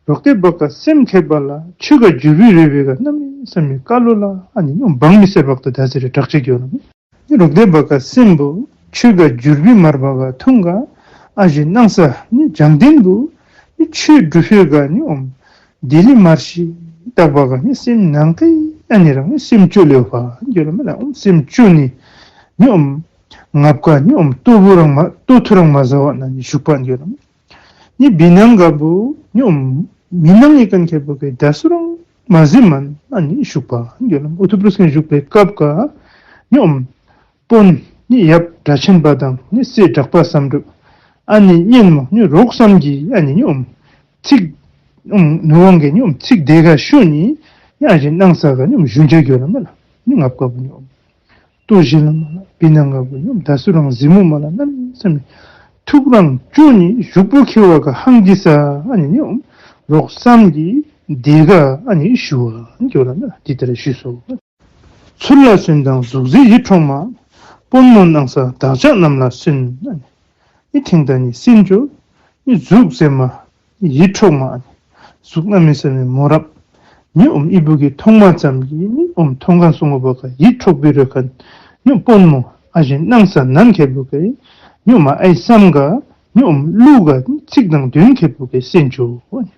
རོག་དེ་བ་ཀ་སེམས་ཁེ་བ་ལ་ཆོས་ཀ་འགྱུར་བའི་རེ་བའི་ཀ་གནམ་མེད་ས་མེད་ཀ་ལོ་ལ་ཨ་ནི་ནི་ཨོམ་འབངས་མི་སེར་བག་ཏུ་ད་ཟེར་རེ་དྲག་ཅིག་གྱོ་ལ་མེན། རོག་དེ་བ་ཀ་སེམས་བུ་ཆོས་ཀ་འགྱུར་བའི་མར་བ་ཀ་ཐུང་ག་ཨ་ཞེ་སྣང་ས་ནི་བྱང་སྟེང་བུ་ནི་ཆོས་སྒྲུབ་ཕེ་ག་ནི་ཨོམ་དེ་ལི་མར་ཤི་ཏག་བ་ག་ནི་སེམས་ནང་གི་ཨ་ནི་རང་ནི་སེམས་ཅོ་ལེ་བ་གྱོ་ལ་མེན་ན། ཨོམ་སེམས་ཅོ་ནི་ནི་ཨོམ་ངབ་ཀ་ནི་ཨོམ་ལྟོ་བུ་རང་མ་ལྟོ་ཐུ་རང་མ་ཟ་བ་ན་ནི་བཞུགས་པ་གྱོ་ལ་མེན་ན། ནི་བི་ནང་ག་བུ་ནི་ཨོམ་མི་ནང་ཡི་ཀན་ཁེ་བུ་གི་ད་སུ་རང་མ་ཟིན་མན་ཨ་ནི་བཞུགས་པ་གྱོ་ལ་མེན་ན། ཨུ་ཐུ་པྲོ་སེན་བཞུགས་པའི་སྐབས་ཀ་ནི་ཨོམ་དཔོན་ནི་ཡབ་སྒྲ་ཆེན་པ་དང་ནི་སྲས་གྲགས་པ་བསམ་གྲུབ་ཨ་ནི་སྙན་མོ་ནི་རོག་བསམ་གྱི་ཨ་ནི་ནི་ཨོམ་ཚིག་ཨོམ་ནུ་ཝང་གི་ནི་ཨོམ་ཚིག་དེ་ག་ཤོ་ནི་ནི་ཨ་ཞེ་སྣང་ས་ག་ནི་ཨོམ་ཞུན་ཅ་གྱོ་ལ་མེན་ན། ནི་ངབ་ཀ་བུ་ནི་ཨོམ་ལྟོ་ཞི་ལ་མ་ལ་བི་ནང་ག་བུ་ནི་ཨོམ་ད་སུ་རང་ཟིན་མོ་མ་ལ་གནམ་མེད་ས་མེད་ཐུགས་རང་ཅོ་ནི་བཞུགས་པོ་ཁེ་བ་ག་ཧང་གི་ས་ཨ་ནི་ནི་ཨོམ་རོག་བསམ་གྱི་དེ་ག་ཨ་ནི་ཞུ་བ་གྱོ་ལ་མེན་ན། དེ་ལྟར་ཞུས་སོ། ཚུར་ལ་སོན་དང་གཟུགས་མཛེས་ཡིད་འཕྲོག་མ། དཔོན་མོ་སྣང་ས་བདག་ཅག་རྣམས་ལ་སོན། ཨ་ནི་ཐེང་ད་ནི་སེན་ཅོ་ནི་གཟུགས་མཛེས་མ་ཡིད་འཕྲོག་མ། ཨ་ནི་གཟུགས་གནམ་མེད་ས་མེད་མོ་རབ་ནི་ཨོམ་ཨི་བུ་གི་མཐོང་མ་ཙམ་གྱིས་ནི་ཨོམ་མཐོང་ཁན་སོང་བ་ག་ཡིད་འཕྲོག་པའི་རོལ་ཁན་ནི་དཔོན་མོ་ཨ་ཞེ་སྣང་ས་ནན་ཁེ་བུ་གི་ནི་ཨོམ་ཨའི་སམ་ག་ནི་ཨོམ་གླུ་ག་ཚིག་དང་དོན་ཁེ་བུ་གི་སེན་ཅོ། ཨ་ནི་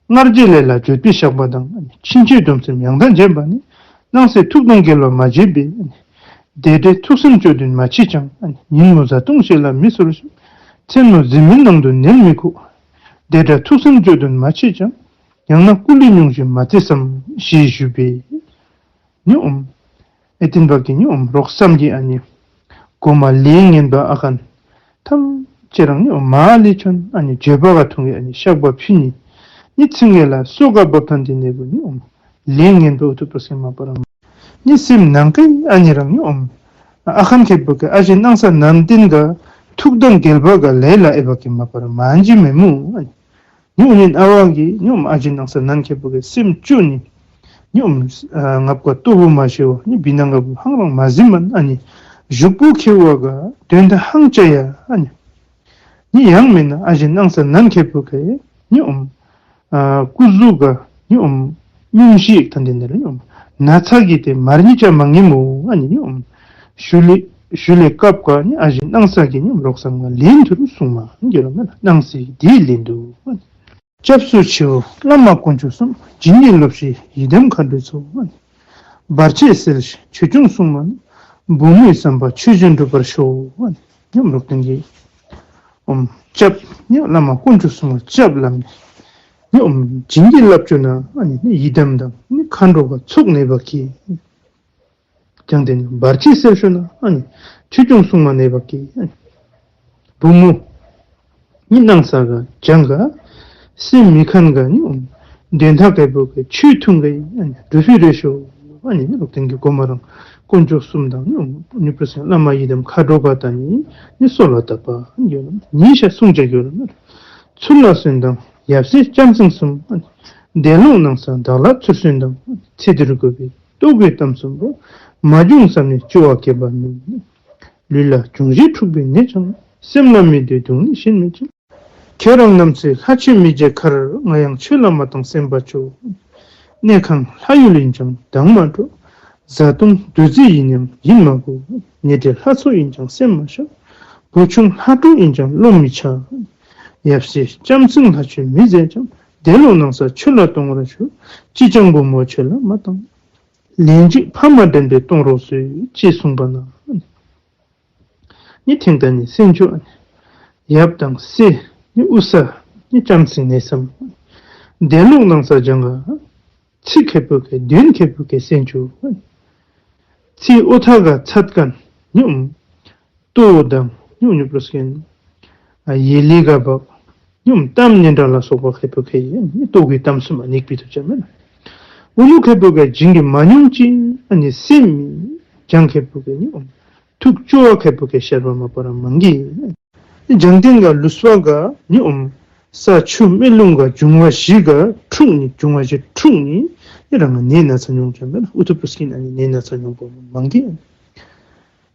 སྔར་རྗེས་ལས་ལ་འགྱོད་པའི་བཤགས་པ་དང་། ཕྱིན་ཆད་སྡོམ་སེམས་ཡང་དག་བྱེད་པ་ནི། སྣང་སྲིད་ཐུགས་དང་འགལ་བ་མ་བྱས་པའི། དེ་འདྲའི་ཐུགས་སེམས་སྐྱོ་དོན་མ་མཆིས་ཀྱང་། ཉིན་མོ་བཟའ་བཏུང་བྱེད་ལ་མི་གསོལ་ཞིང་། མཚན་མོ་གཟིམ་མལ་ནང་དུ་ནན་མི་ཁུག་དེ་འདྲ་ཐུགས་སེམས་སྐྱོ་དོན་མ་མཆིས་ཀྱང་། ཡང་ན་སྐུ་ལུས་སྙུང་གཞི་མ་བརྩི་བསམ། ཞེས་ཞུས་པས། ནི་ཨོམ་ཨེ་ཏེན་བ་གི་ནི་ཨོམ་རོག་སམ་གྱི་ཨ་ནི་གོ་མ་ལས་ངན་པ་ཨ་ཁན་ཐམས་ཅད་རང་ནི་ཨོམ་མ་ལི་ཆོན་ཨ་ནི་བརྗོད་པ་ག་ཐུང་གི་ཨ་ནི་བཤགས་པ་ཕུལ་ནི་ནི་ཚིང་ངེ་ལ་སོ་ག་བབ་ཐང་དེ་ནས་བུ་ནི་ཨོམ་ལས་ངན་པ་ཨུ་ཐུ་པ་སེ་མ་པ་རང་ནི་སེམས་ནང་གི་ཨ་ནི་རང་ནི་ཨོམ་ཨ་ཁན་ཁེ་བུ་གི་ཨ་ཞེ་སྣང་ས་ནན་ཏེན་ག་ཐུགས་དང་འགལ་བ་ག་ལས་ལ་ཨེ་བ་གི་མ་པ་རང་མ་ཨན་ཅི་མེ་མུ་ཨ་ནི། ནི་ཨོ་ནི་ཨ་ཝང་གི་ནི་ཨོམ་ཨ་ཞེ་སྣང་ས་ནན་ཁེ་བུ་གི་སེམས་ཅོ་ནི་ནི་ཨོམ་ཨ་ངབ་ཀ་ལྟོ་བུ་མ་ཤེ་བ་ནི་བི་ནང་ག་བུ་ཧང་རང་མ་ཟིན་མན་ཨ་ནི་བཞུགས་པོ་ཁེ་བ་ག་དོན་དག་ཧང་ཅ་ཡ་ཨ་ནི་ནི་ཡང་མེན་ན་ཨ་ཞེ་སྣང་ས་ནན་ཁེ་བུ་གི་ནི་ཨོམ་ཨ་སྐུ་གཟུགས་ག་ནི་ཨོམ་སྙུང་གཞི་ཐན་དེ་ནི་ལ་ནི་ཨོམ་ན་ཚ་གི་དེ་མར་ཉི་ཅ་མ་ངེ་མོ་ཨ་ནི་ནི་ཨོམ་ཞུ་ལེ་ཞུ་ལེ་སྐབས་ག་ནི་ཨ་ཞེ་སྣང་ས་གི་ནི་ཨོམ་རོག་སམ་ག་ལེན་ཐུར་སུང་མ་གི་ལོ་མེན་ན་སྣང་སྲིད་དེ་ལེན་དུ། སྐྱབས་སུ་མཆིའོ་བླ་མ་དཀོན་མཆོག་གསུམ། བྱིན་གྱིས་རློབས་ཤིག་ཡི་དམ་མཁའ་འགྲོའི་ཚོགས། བར་ཆད་སེལ་ཞིང་ཆོས་སྐྱོང་སྲུང་མ་རྣམས། བུམོའི་བསམ་པ་ཆོས་བཞིན་འགྲུབ་པར་ཤོག། ཉམས་རོགས་ལྡན་གྱི་ཨོམ་སྐྱབས་ནི་བླ་མ་དཀོན་མཆོག་གསུམ་ལ་སྐྱབས་ལམ་ནི་ཨོམ་བྱིན་གྱིས་བརླབ་བཅུག་ན་ཨ་ནི་ཡི་དམ་དང་ནི་མཁའ་འགྲོ་ག་ཚོགས་གནས་པ་གི་ཀྱང་དེ་ནི་བར་ཆད་སེལ་ཤོ་ན་ཨ་ནི་ཆོས་སྐྱོང་སྲུང་མ་གནས་པ་གི་ཨ་ནི་བུམོ་ནི་སྣང་ས་ག་བྱང་ག་སེམས་མི་ཁན་ག་ནི་ཨོམ་དོན་དག་གི་བུ་གི་ཆོས་ཐུང་གི་ཨ་ནི་འགྲུབ་པའི་རེ་ཤོ་ཨ་ནི་ནི་རོགས་ལྡན་གྱི་གོ་མ་རང་དཀོན་མཆོག་གསུམ་དང་ནི་ཨོམ་ནི་པུ་སེ་བླ་མ་ཡི་དམ་མཁའ་འགྲོ་ག་དང་ནི་ནི་གསོལ་བ་བཏབ་པ་ཡོད་ལ་ཉིན་ཞག་སྲུང་བྱ་ཡོད་ལ་ཚུར་ལ་སོན་དང་ཡབ་སྲས་ལྕམ་སྲིང་གསུམ་ཨ་ནི་འདས་ལོག་སྣང་ས་བདག་ལ་ཚུར་སོན་དང་ཚེ་འདིར་དགོས་པའི་རྟོགས་དགོས་གཏམ་གསུམ་པོ། མ་བྱུང་བསམ་ནས་སྐྱོ་བ་སྐྱེ་བ་མིན། ལུས་ལ་འབྱུང་བཞི་འཁྲུགས་པའི་ནད་ཀྱང་། སེམས་ལ་མི་འདོད་སྡུག་བསྔལ་གཞན་མེད་ཅིང་། ཁྱེད་རང་ནམ་ཚེ་ལྷ་ཆོས་མི་མཇལ་ཁར། ང་ཡང་ཆོས་ལ་མ་བཏང་སེམས་པ་སྐྱོ། གནས་ཁང་ལྷ་ཡུལ་ཡིན་ཀྱང་དང་མ་འགྲོ། བཟའ་བཏུང་བདུད་རྩི་ཡིན་ཡང་ཡིད་མ་དགོས། ཉེ་འབྲེལ་ལྷ་ཚོགས་ཡིན་ཀྱང་སེམས་མ་ཤོར། བུ་ཆུང་ལྷ་གྲོགས་ཡིན་ཀྱང་བློ་མི་འཆའ། ཡབ་སྲས་ལྕམ་སྲིང་ལྷ་ཆོས་མི་མཛད་ཀྱང་། འདས་ལོག་སྣང་ས་ཆོས་ལ་གཏོང་བར་ཞུ། ཅི་ཀྱང་བུ་མོ་ཆོས་ལ་མ་བཏང་། ལན་གཅིག་ཕ་མ་དྲན་པས་གཏོང་རོགས་ཟེར། ཅེས་གསུངས་པ་ན། ནི་ཐེངས་ད་ནི་སེན་ཅོ་ཡབ་དང་སྲས་ནི་དབུ་ས་ནི་ལྕམ་སྲིང་གནས་སམ། འདས་ལོག་སྣང་ས་བྱང་ག་ཚིག་ཁེ་པོ་གི་དོན་ཁེ་པོ་གི་སེན་ཅོ། ཚིག་ཨོ་ཐ་ག་ཚད་ཀན་ཉུམ། ལྟོ་དང་ཉུམ་ཉུམ་པོ་སྐྱེན། ཡེ་ལི་ག་བབ། ཉུམ་གཏམ་སྙན་གྲགས་ལ་སོགས་པ་ཁེ་པོ་གི་ཡིན་ནི་ལྟོ་གི་གཏམ་གསུམ་མ་ཉིག་པི་ཐུབ་ཅ་མེན། ཨུ་ནུ་ཁེ་པོ་གི་བྱིན་གྱིས་མ་ཉུང་ཅིག་ཨ་ནི་སེམས་མི་བྱང་ཁེ་པོ་གི་ཉུམ། ཐུགས་སྐྱོ་བ་ཁེ་པོ་ཁེ་ཤར་བ་མ་པ་ར་མང་གི། ནི་བྱང་སྟེང་ག་ལུས་པ་ག་ནི་ཨོམ་ས་ཆུ་མེ་རླུང་ག་འབྱུང་བ་བཞི་ག་འཁྲུགས་ནི་འབྱུང་བ་བཞི་འཁྲུགས་ནི་ནི་རང་ནད་ན་ཚ་མྱོང་ཅན་མེན་ན། ཨུ་ཐུ་པུ་སྐྱིན་ཨ་ནི་ནད་ན་ཚ་མྱོང་པོ་མང་གི།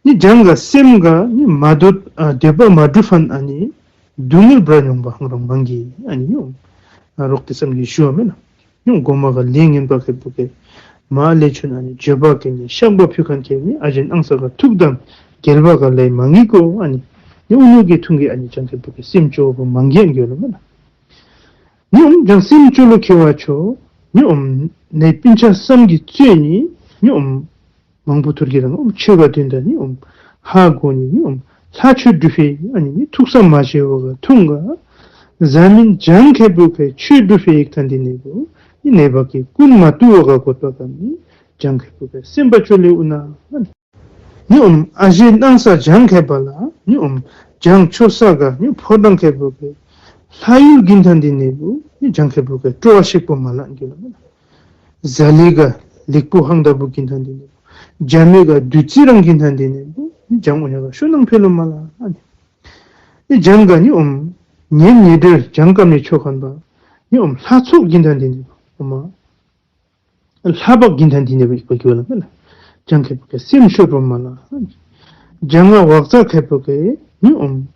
ནི་བྱང་ག་སེམས་ག་ནི་མ་འདོད་ཨ་འདོད་པ་མ་འགྲུབ་ཕན་ཨ་ནི་སྡུག་བསྔལ་བྲ་མྱོང་པ་ཧང་རང་མང་གི། ཨ་ནི་ཨོམ་ཨ་རོག་ཏེ་སམ་གི་ཞུ་བ་མེན་ན། ཡང་གོ་མ་ག་ལས་ངན་པ་ཁེ་པོ་ཁེ་མ་ལས་ཆུན་ཨ་ནི་བརྗོད་པ་ཁེ་ནི་བཤགས་པ་ཕུལ་ཁན་ཁེ་ནི་ཨ་ཞེ་སྣང་ས་ག་ཐུགས་དམ་རྒྱལ་བ་ག་ལས་མང་གི་གོ། ཨ་ནི་ནི་ཨུ་ནུ་གི་ཐུང་གི་ཨ་ནི་བྱང་ཁེ་པོ་ཁེ་སེམས་སྐྱོ་བོ་མང་གི་ཨན་གི་ལོ་མེན་ན། ནི་ཨོམ་བྱང་སེམས་སྐྱོ་ལོ་ཁེ་བ་ཆོ་ནི་ཨོམ་ནི་སྤུན་ཆ་སམ་གི་ཚུ་ནི་ནི་ཨོམ་མང་པོ་ཐུར་གི་རང་ཨོམ་ཆོས་ག་དོན་དག་ནི་ཨོམ་ཧ་གོ་ནི་ནི་ཨོམ་ལྷ་ཆོས་སྒྲུབ་ཕི་ཨ་ནི་ནི་ཐུགས་ས་མ་ཤེས་བ་ག་ཐུང་ག་ཟ་མིན་བྱང་ཁེ་པོ་ཁེ་ཆོས་སྒྲུབ་ཕི་ཡིག་ཐན་ཏེ་ནི་བུ་ནི་ནད་པ་གི་ཀུན་མ་ཏུ་བ་ག་གོ་ཏོ་ག་ནི་བྱང་ཁེ་པོ་ཁེ་སེམས་པ་ཆོ་ལེ་ཨུ་ན་ནི་ཨོམ་ཨ་ཞེ་སྣང་ས་བྱང་ཁེ་པ་ལ་ནི་ཨོམ་བྱང་ཆོས་ས་ག་ནི་ཕོ་བྲང་ཁེ་པོ་ཁེ་ལྷ་ཡུལ་གིན་ཐན་ཏེ་ནི་བུ་ནི་བྱང་ཁེ་པོ་ཁེ་སྤྲོ་བ་ཤིག་པོ་མ་ལང་གི་ལ་མེན་ན། ཟ་ལི་ག་ལིག་པོ་ཧང་ད་བུ་གིན་ཐན་ཏེ་ནི་བུ་ཇ་མི་ག་དུ་ཙི་རང་གིན་ཐན་ཏེ་ནི་བུ་ནི་བྱང་ཨུ་ཉ་ག་ཤོ་ནང་ཕེ་ལོ་མ་ལ་ཨ་ནི་ནི་བྱང་ག་ནི་ཨོམ་ཉེ་ཉེ་འབྲེལ་བྱང་ཀ་མི་ཆོ་ཁན་པ་ནི་ཨོམ་ལྷ་ཚོགས་གིན་ཐན་ཏེ་ནི་བུ་ཨོ་མ་ལྷ་བག་གིན་ཐན་ཏེ་ནི་བུ་ཡིག་པ་གི་བ་ལ་མེན་ན། བྱང་ཁེ་པོ་ཁེ་སེམས་ཤོར་བ་མ་ལ་ཨ་ནི་བྱང་ག་བག་ཚ་ཁེ་པོ་ཁེ་ནི་ཨོམ་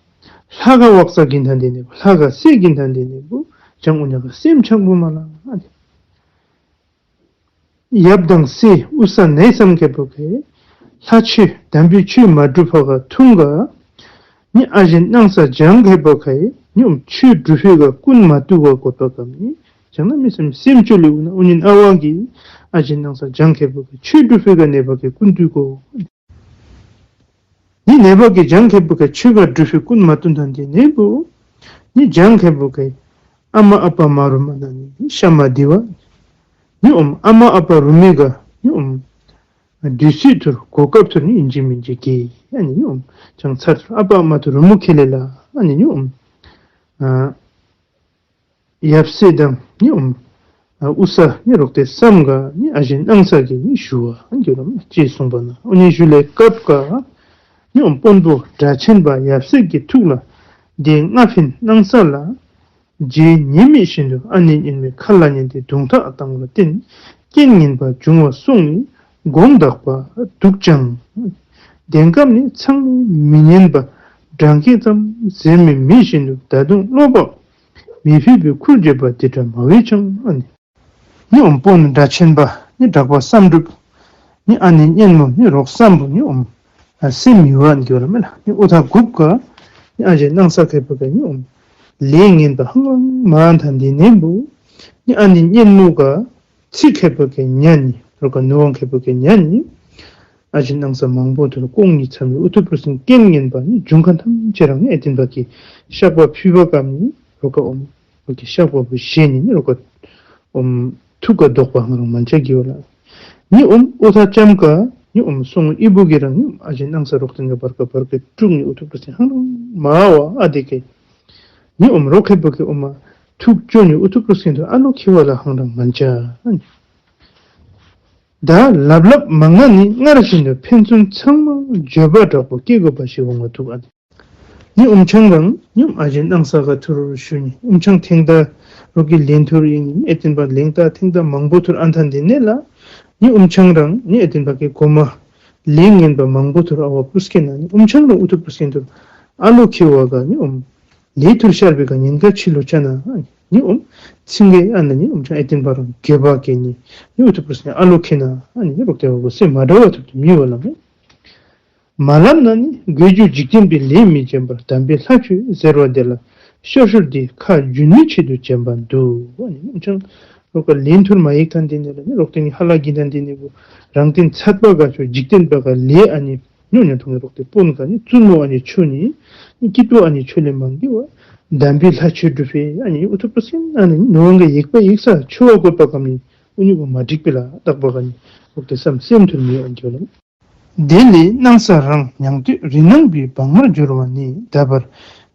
ལྷ་ག་བག་ཚ་གིན་ཐན་ཏེ་ནི་བུ་ལྷ་ག་སེ་གིན་ཐན་ཏེ་ནི་བུ་བྱང་ཨུ་ཉ་ག་སེམས་ཆག་བུ་མ་ལ་ཨ་ནི་ཡབ་དང་སྲས་དབུ་ས་ནེ་སམ་ཁེ་པོ་ཁེ་ལྷ་ཆོས་དམ་པའི་ཆོས་མ་སྒྲུབ་ཕ་ག་ཐུང་ག་ནི་ཨ་ཞེ་སྣང་ས་བྱང་ཁེ་པོ་ཁེ་ནི་ཨོམ་ཆོས་སྒྲུབ་ཕི་ག་ཀུན་མ་ཏུ་བ་གོ་ཏོ་ག་ནི་བྱང་ན་མི་སེམས་སེམས་སྐྱོ་ལེ་ཨུ་ན་ཨུ་ཉིན་ཨ་བ་གི་ཨ་ཞེ་སྣང་ས་བྱང་ཁེ་པོ་ཁེ་ཆོས་སྒྲུབ་ཕི་ག་ནད་པ་གི་ཀུན་ཏུ་གོ། ནི་ནད་པ་གི་བྱང་ཁེ་པོ་ཁེ་ཆོས་ག་སྒྲུབ་ཕི་ཀུན་མ་ཏུ་ཐན་ཏེ་ནི་བུ་ནི་བྱང་ཁེ་པོ་ཁེ་ཨ་མ་ཨ་པ་མ་རུ་མ་ན་ནི་ཤ་མ་དི་བ་ནི་ཨོམ་ཨ་མ་ཨ་པ་རུ་མི་ག་ནི་ཨོམ་དུས་ཚོད་ཐུར་གོ་སྐབས་ཐུར་ནི་ཨིན་ཇི་མིན་ཇི་གི་ཨ་ནི་ནི་ཨོམ་བྱང་ཚར་ཐུར་ཨ་པ་ཨ་མ་ཐུར་རུ་མུ་ཁེ་ལེ་ལ་ཨ་ནི་ནི་ཨོམ་ཨ་ཡབ་སྲས་དང་ནི་ཨོམ་ཨ་དབུ་ས་ནི་རོག་ཏེ་སམ་ག་ནི་ཨ་ཞེ་སྣང་ས་གི་ནི་ཞུ་བ་ཨ་གི་རོ་ཅེས་གསུངས་པ་ན་ཨོ་ནི་ཞུ་ལེ་སྐབས་ག་ནི་ཨོམ་དཔོན་པོ་སྒྲ་ཆེན་པ་ཡབ་སྲས་ཀྱི་ཐུགས་ལ་དེ་ལྔ་ཕན་སྣང་ས་ལ། རྗེ་ཉིད་མེད་བཞིན་དུ་ཨ་ནེ་གཉེན་མོའི་ཁ་ལ་ཉན་ཏེ་དུང་ཐག་བཏང་བར་བརྟེན་རྐྱེན་ངན་པ་འབྱུང་བ་སོང་ནས་དགོངས་དག་པ་འདུག་ཀྱང་། དེང་སྐབས་ནི་ཚང་མས་མི་ཉན་པ་འདྲ་སྐད་ཙམ་ཟེར་མི་མེད་བཞིན་དུ་ད་དུང་བློ་བག་མི་ཕེབས་པའི་ཁུར་བརྗོད་པ་འདི་འདྲ་མ་བས་ཀྱང་ཨ་ནི། ནི་ཨོམ་དཔོན་སྒྲ་ཆེན་པ་ནི་གྲགས་པ་བསམ་གྲུབ་ནི་ཨ་ནེ་གཉེན་མོ་ནི་རོག་བསམ་པོ་ནི་ཨོམ་ཨ་སེམས་མི་ཡོད་ཨན་གྱི་ཡོད་ལ་མེད་ལ་ནི་ཨོ་ཐ་གུག་ག་ནི་ཨ་ཞེ་སྣང་ས་ཁེ་པོ་ག་ནི་ཨོམ་ལས་ངན་པ་ཧང་ལང་མ་ཐ་འདི་ནེ་བུ་ནི་ཨ་ནེ་གཉེན་མོ་ག་ཚིག་ཁེ་པོ་ག་ཉན་ནི་རོག་ག་ནུ་ཝང་ཁེ་པོ་ག་ཉན་ནི་ཨ་ཞེ་སྣང་ས་མང་པོ་ཐུར་ལ་ཀོང་ཉི་ཚམ་ནི་ཨུ་ཐུ་པུར་སིང་རྐྱེན་ངན་པ་ནི་འབྱུང་ཁན་ཐམས་ཅད་རང་ནི་ཨེ་ཏིན་པ་གི་བཤགས་པ་ཕུལ་བ་གམ་ནི་རོག་ག་ཨོམ་རོག་གི་བཤགས་པ་བུ་ཞེ་ནི་ནི་རོག་ག་ཨོམ་ཐུགས་ཀ་དོགས་པ་ཧང་རང་མན་ཆ་གི་ཡོད་ལ། ནི་ཨོམ་ཨོ་ཐ་ཅམ་ཀ་ནི་ཨོམ་སོང་ཨི་བུ་གི་རང་ནི་ཨ་ཞེ་སྣང་ས་རོག་ཏེ་ནི་བར་ཀ་བར་ཀ་དཀྲུག་ནི་ཨུ་ཐུ་པུར་སིང་ཧང་རང་མ་བ་ཨ་དེ་ཀེ་ནི་ཨོམ་རོག་ཁེ་པོ་གི་ཨོམ་མ་ཐུགས་ཅོ་ནི་ཨུ་ཐུ་པུར་སིང་དུ་ཨ་ལོ་ཁེ་བ་ལ་ཧང་རང་མན་ཆ་ཨ་ནི། ད་ལབ་ལབ་མ་ང་ནི་སྔར་བཞིན་དུ་ཕན་ཚུན་ཚང་མ་བརྗོད་པ་དྲག་པོ་སྐྱེ་དགོས་པ་ཞིག་འོང་བ་ཐུག་ཨ་ནི། ནི་ཨོམ་ཆང་རང་ནི་ཨོམ་ཨ་ཞེ་སྣང་ས་ག་ཐུར་ཞུ་ནི་ཨོམ་ཆང་ཐེང་ད་རོག་གི་ལེན་ཐུར་ཨིན་ཨེ་ཏིན་པ་ལེན་ད་ཐེང་ད་མང་པོ་ཐུར་ཨན་ཐ་འདི་ནེ་ལ་ནི་ཨོམ་ཆང་རང་ནི་ཨེ་ཏིན་པ་གི་གོ་མ་ལས་ངན་པ་མང་པོ་ཐུར་ཨ་བ་པུས་ཀེ་ན་ནི་ཨོམ་ཆང་རང་ཨུ་ཐུ་པུར་སིང་ཐུར་ཨ་ལོ་ཁེ་བ་ག་ནི་ཨོམ་ལས་ཐུར་ཤར་བེ་ག་ཉེན་ཁ་ཆི་ལོ་ཆ་ན་ནི་ཨོམ་ཚིང་གེ་ཨ་ན་ནི་ཨོམ་ཆང་ཨེ་ཏིན་པ་རང་གེ་བ་ཀེ་ནི་ནི་ཨུ་ཐུ་པུར་སིང་ཨ་ལོ་ཁེ་ན་ཨ་ནི་རོག་ཏེ་བ་གོ་སེ་མ་འདྲ་བ་ཐུར་དུ་མི་བ་ལ་མེ། མ་ལམ་ན་ནི་དགོས་རྒྱུ་འཇིག་རྟེན་པའི་ལས་མི་བྱེད་པར་དམ་པའི་ལྷ་ཆོས་ཟེར་བ་དེ་ལ་ཤོར་ཤོར་དེ་ཁ་རྒྱུན་མི་ཆེད་དུ་བྱེད་པ་འདུག་ཨ་ནི་ཨོམ་ཆང་རོག་ག་ལེན་ཐུར་མ་ཡིག་ཐ་འདི་ནེ་ལ་ནི་རོག་ཏེ་ནི་ཧ་ལ་གི་ཐ་འདི་ནེ་བུ་རང་བརྟེན་ཚད་པ་ག་ཆོ་འཇིག་རྟེན་པ་ག་ལས་ཨ་ནི་ཉོ་ཉོ་ཐོང་ངེ་རོག་ཏེ་དཔོན་ག་ནི་བཙུན་མོ་ཨ་ནི་ཆོ་ནི་ནི་སྐྱིད་པོ་ཨ་ནི་ཆོ་ལེ་མང་གི་བ་དམ་པའི་ལྷ་ཆོས་སྒྲུབ་ཕེ་ཨ་ནི་ཨུ་ཐུ་པུར་སིང་ཨ་ནི་ནོ་ཝང་ག་ཡིག་པ་ཡིག་ས་ཆོ་བ་གོ་པ་གམ་ནི་ཨུ་ཉུ་བ་མ་འགྲིག་པེ་ལ་དག་པ་ག་ནི་རོག་ཏེ་བསམ་སེམས་ཐུར་མི་ཨ་ནི་ལ། དེ་ལས་སྣང་ས་རང་མྱང་འདས་རི་ནང་པའི་བག་མར་སྦྱོར་བ་ནི་ད་བར་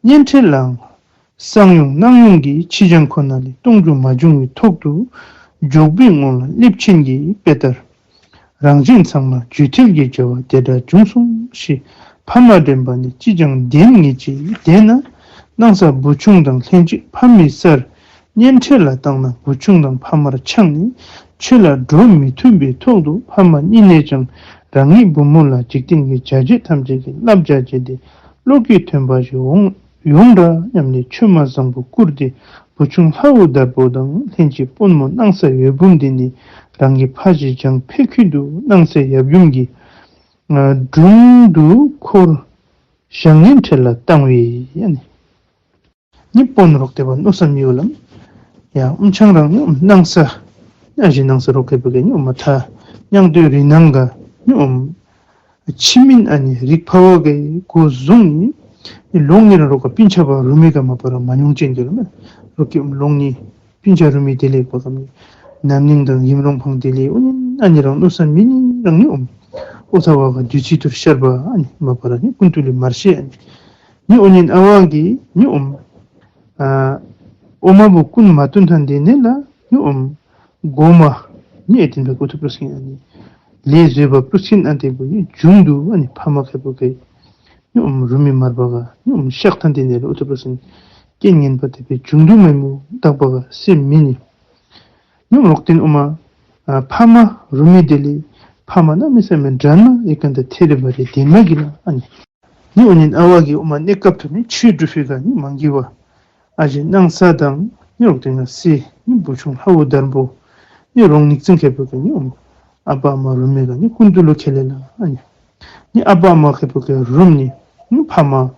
གཉན་ཁྲོད་ལའང་གསང་ཡུམ་སྣང་ཡུམ་གྱི་ཕྱི་བྱང་ཁོ་ན་ལས་སྟོང་རྒྱུ་མ་བྱུང་བའི་ཐོག་ཏུ་འཇུག་པའི་སྔོན་ལ་སླེབས་ཕྱིན་གྱི་དཔེ་ལྟར། རང་གཞན་ཚང་མ་རྒྱུད་ཐལ་གྱི་སྦྱོར་བ་དེ་འདྲ་བྱུང་སོང་ཞེས་ ཕ་མ་དྲན་པ་ནི་ཅིས་ཀྱང་བདེན་ངེས་ཅི། དེས་ན་སྣང་ས་བུ་ཆུང་དང་ལྷན་ཅིག་ཕ་མའི་སར་གཉེན་འཕྲད་ལ་བཏང་ན་བུ་ཆུང་དང་ཕ་མར་ཆགས་ནས་ཆོས་ལ་འགྲོ་མི་ཐུབ་པའི་ཐོག་ཏུ་ཕ་མ་གཉིས་ནས་ཀྱང་རང་ཉིད་བུ་མོ་ལ་འཇིག་རྟེན་གྱི་བྱ་བྱེད་ཐམས་ཅད་ཀྱི་བསླབ་བྱ་བྱས་ཏེ་བློ་སྐྱེད་ཐོན་པ་ཞིག་འོང་ཡོང་འདྲ་སྙམ་ནས་ཆོས་མ་བཟང་པོ་བཀུར་ཏེ་བུ་ཆུང་ལྷ་བུ་དར་པོ་དང་ལྷན་ཅིག་དཔོན་མོ་སྣང་ས་འོད་འབུམ་དེ་ནི་རང་གི་ཕ་གཞིས་བྱང་ཕད་ཁུད་དུ་སྣང་སའི་ཡབ་ཡུམ་གྱི་ཨ་དྲུང་དུ་འཁོར་བཞག་གཉེན་འཕྲད་ལ་བཏང་བས་ཨ་ནི། ནི་དཔོན་རོག་སྡེ་པ་མནོ་བསམ་མི་ཡོད་ལམ། ཡ་ཨུམ་ཆང་རང་ནི་ཨུམ་སྣང་ས། ཨ་ཞེ་སྣང་ས་རོག་ཁེ་པོ་གི་ནི་ཨུམ་མ་ཐ་མྱང་སྟོད་རི་ནང་ག་ནི་ཨུམ་ཆི་མིན་ཨ་ནི་རིགས་ཕ་བ་གི་གོ་བཟུང་ནི་ལོང་ངེ་རང་རོག་ག་སྤུན་ཆ་བ་རུ་མི་ག་མ་པ་ར་མ་ཉུང་ཅན་གི་རོ་མེ་རོག་གི་ཨུམ་ལོང་ནི་སྤུན་ཆ་རུ་མི་དེ་ལེགས་པ་གམ་ནི་ནམ་ནིང་དང་ཡིམ་རོང་ཕང་དེ་ལེགས་ཨོ་ནི་ཨ་ནི་རང་མནོ་བསམ་མི་ནི་རང་ནི་ཨུམ་ཨོ་ཚ་བ་ག་དུས་ཚིགས་ཐུར་ཤར་བ་ཨ་ནི་མ་པ་ར་ནི་ཀུན་ཏུ་ལི་མར་ཤེས་ཨ་ནི། ནི་ཨོ་ཉིན་ཨ་བ་གི་ནི་ཨོམ། ཨ་ཨོ་མ་བུ་ཀུན་མ་བཏུན་ཐན་དེ་ནི་ལ་ནི་ཨོམ། གོ་མ། ནི་ཨེ་ཏིན་བེ་ཀུ་ཐུ་པྲོ་སྐིན་ཨ་ནི། ལས་བཟོད་པ་པྲོ་སྐིན་ཨ་དེ་བུ་ནི་འབྱུང་དུ་ཨ་ནི་ཕ་མ་ཁེ་པོ་གི། ནི་ཨོམ་རུ་མི་མར་བ་ག་ནི་ཨོམ་ཤག་ཐན་དེ་ནི་ལ་ཨུ་ཐུ་པྲོ་སྐིན། རྐྱེན་ངན་པ་དེ་བེ་འབྱུང་དུ་མེ་མུ་དག་པ་ག་སེམས་མི་ནི། ནི་ཨོམ་རོག་ཏིན་ཨོ་མ། ཨ་ཕ་མ་རུ་མི་དེ་ལི། ཕ་མ་ན་མི་ས་མེ་དྲན་ན་ཨེ་ཀན་ད་ཐེ་རེ་བ་རེ་དེ་མ་གི་ལ་ཨ་ནི། ནི་ཨོ་ཉིན་ཨ་བ་གི་ཨོ་མ་གནས་སྐབས་དུ་ནི་ཆོས་སྒྲུབ་ཕི་ག་ནི་མང་གི་བ། ཨ་ཞེ་སྣང་ས་དང་ནི་རོག་ཏེ་ང་སི་ནི་བུ་ཆུང་ལྷ་བུ་དར་བུ། ནི་རོང་ནིག་ཙིང་ཁེ་པོ་གི་ནི་ཨོ་མ། ཨ་པ་ཨ་མ་རུ་མི་ག་ནི་ཀུན་ཏུ་ལུ་ཁེ་ལེ་ལ་ཨ་ནི། ནི་ཨ་པ་ཨ་མ་ཁེ་པོ་གི་རུམ་ནི་ནི་ཕ་མ་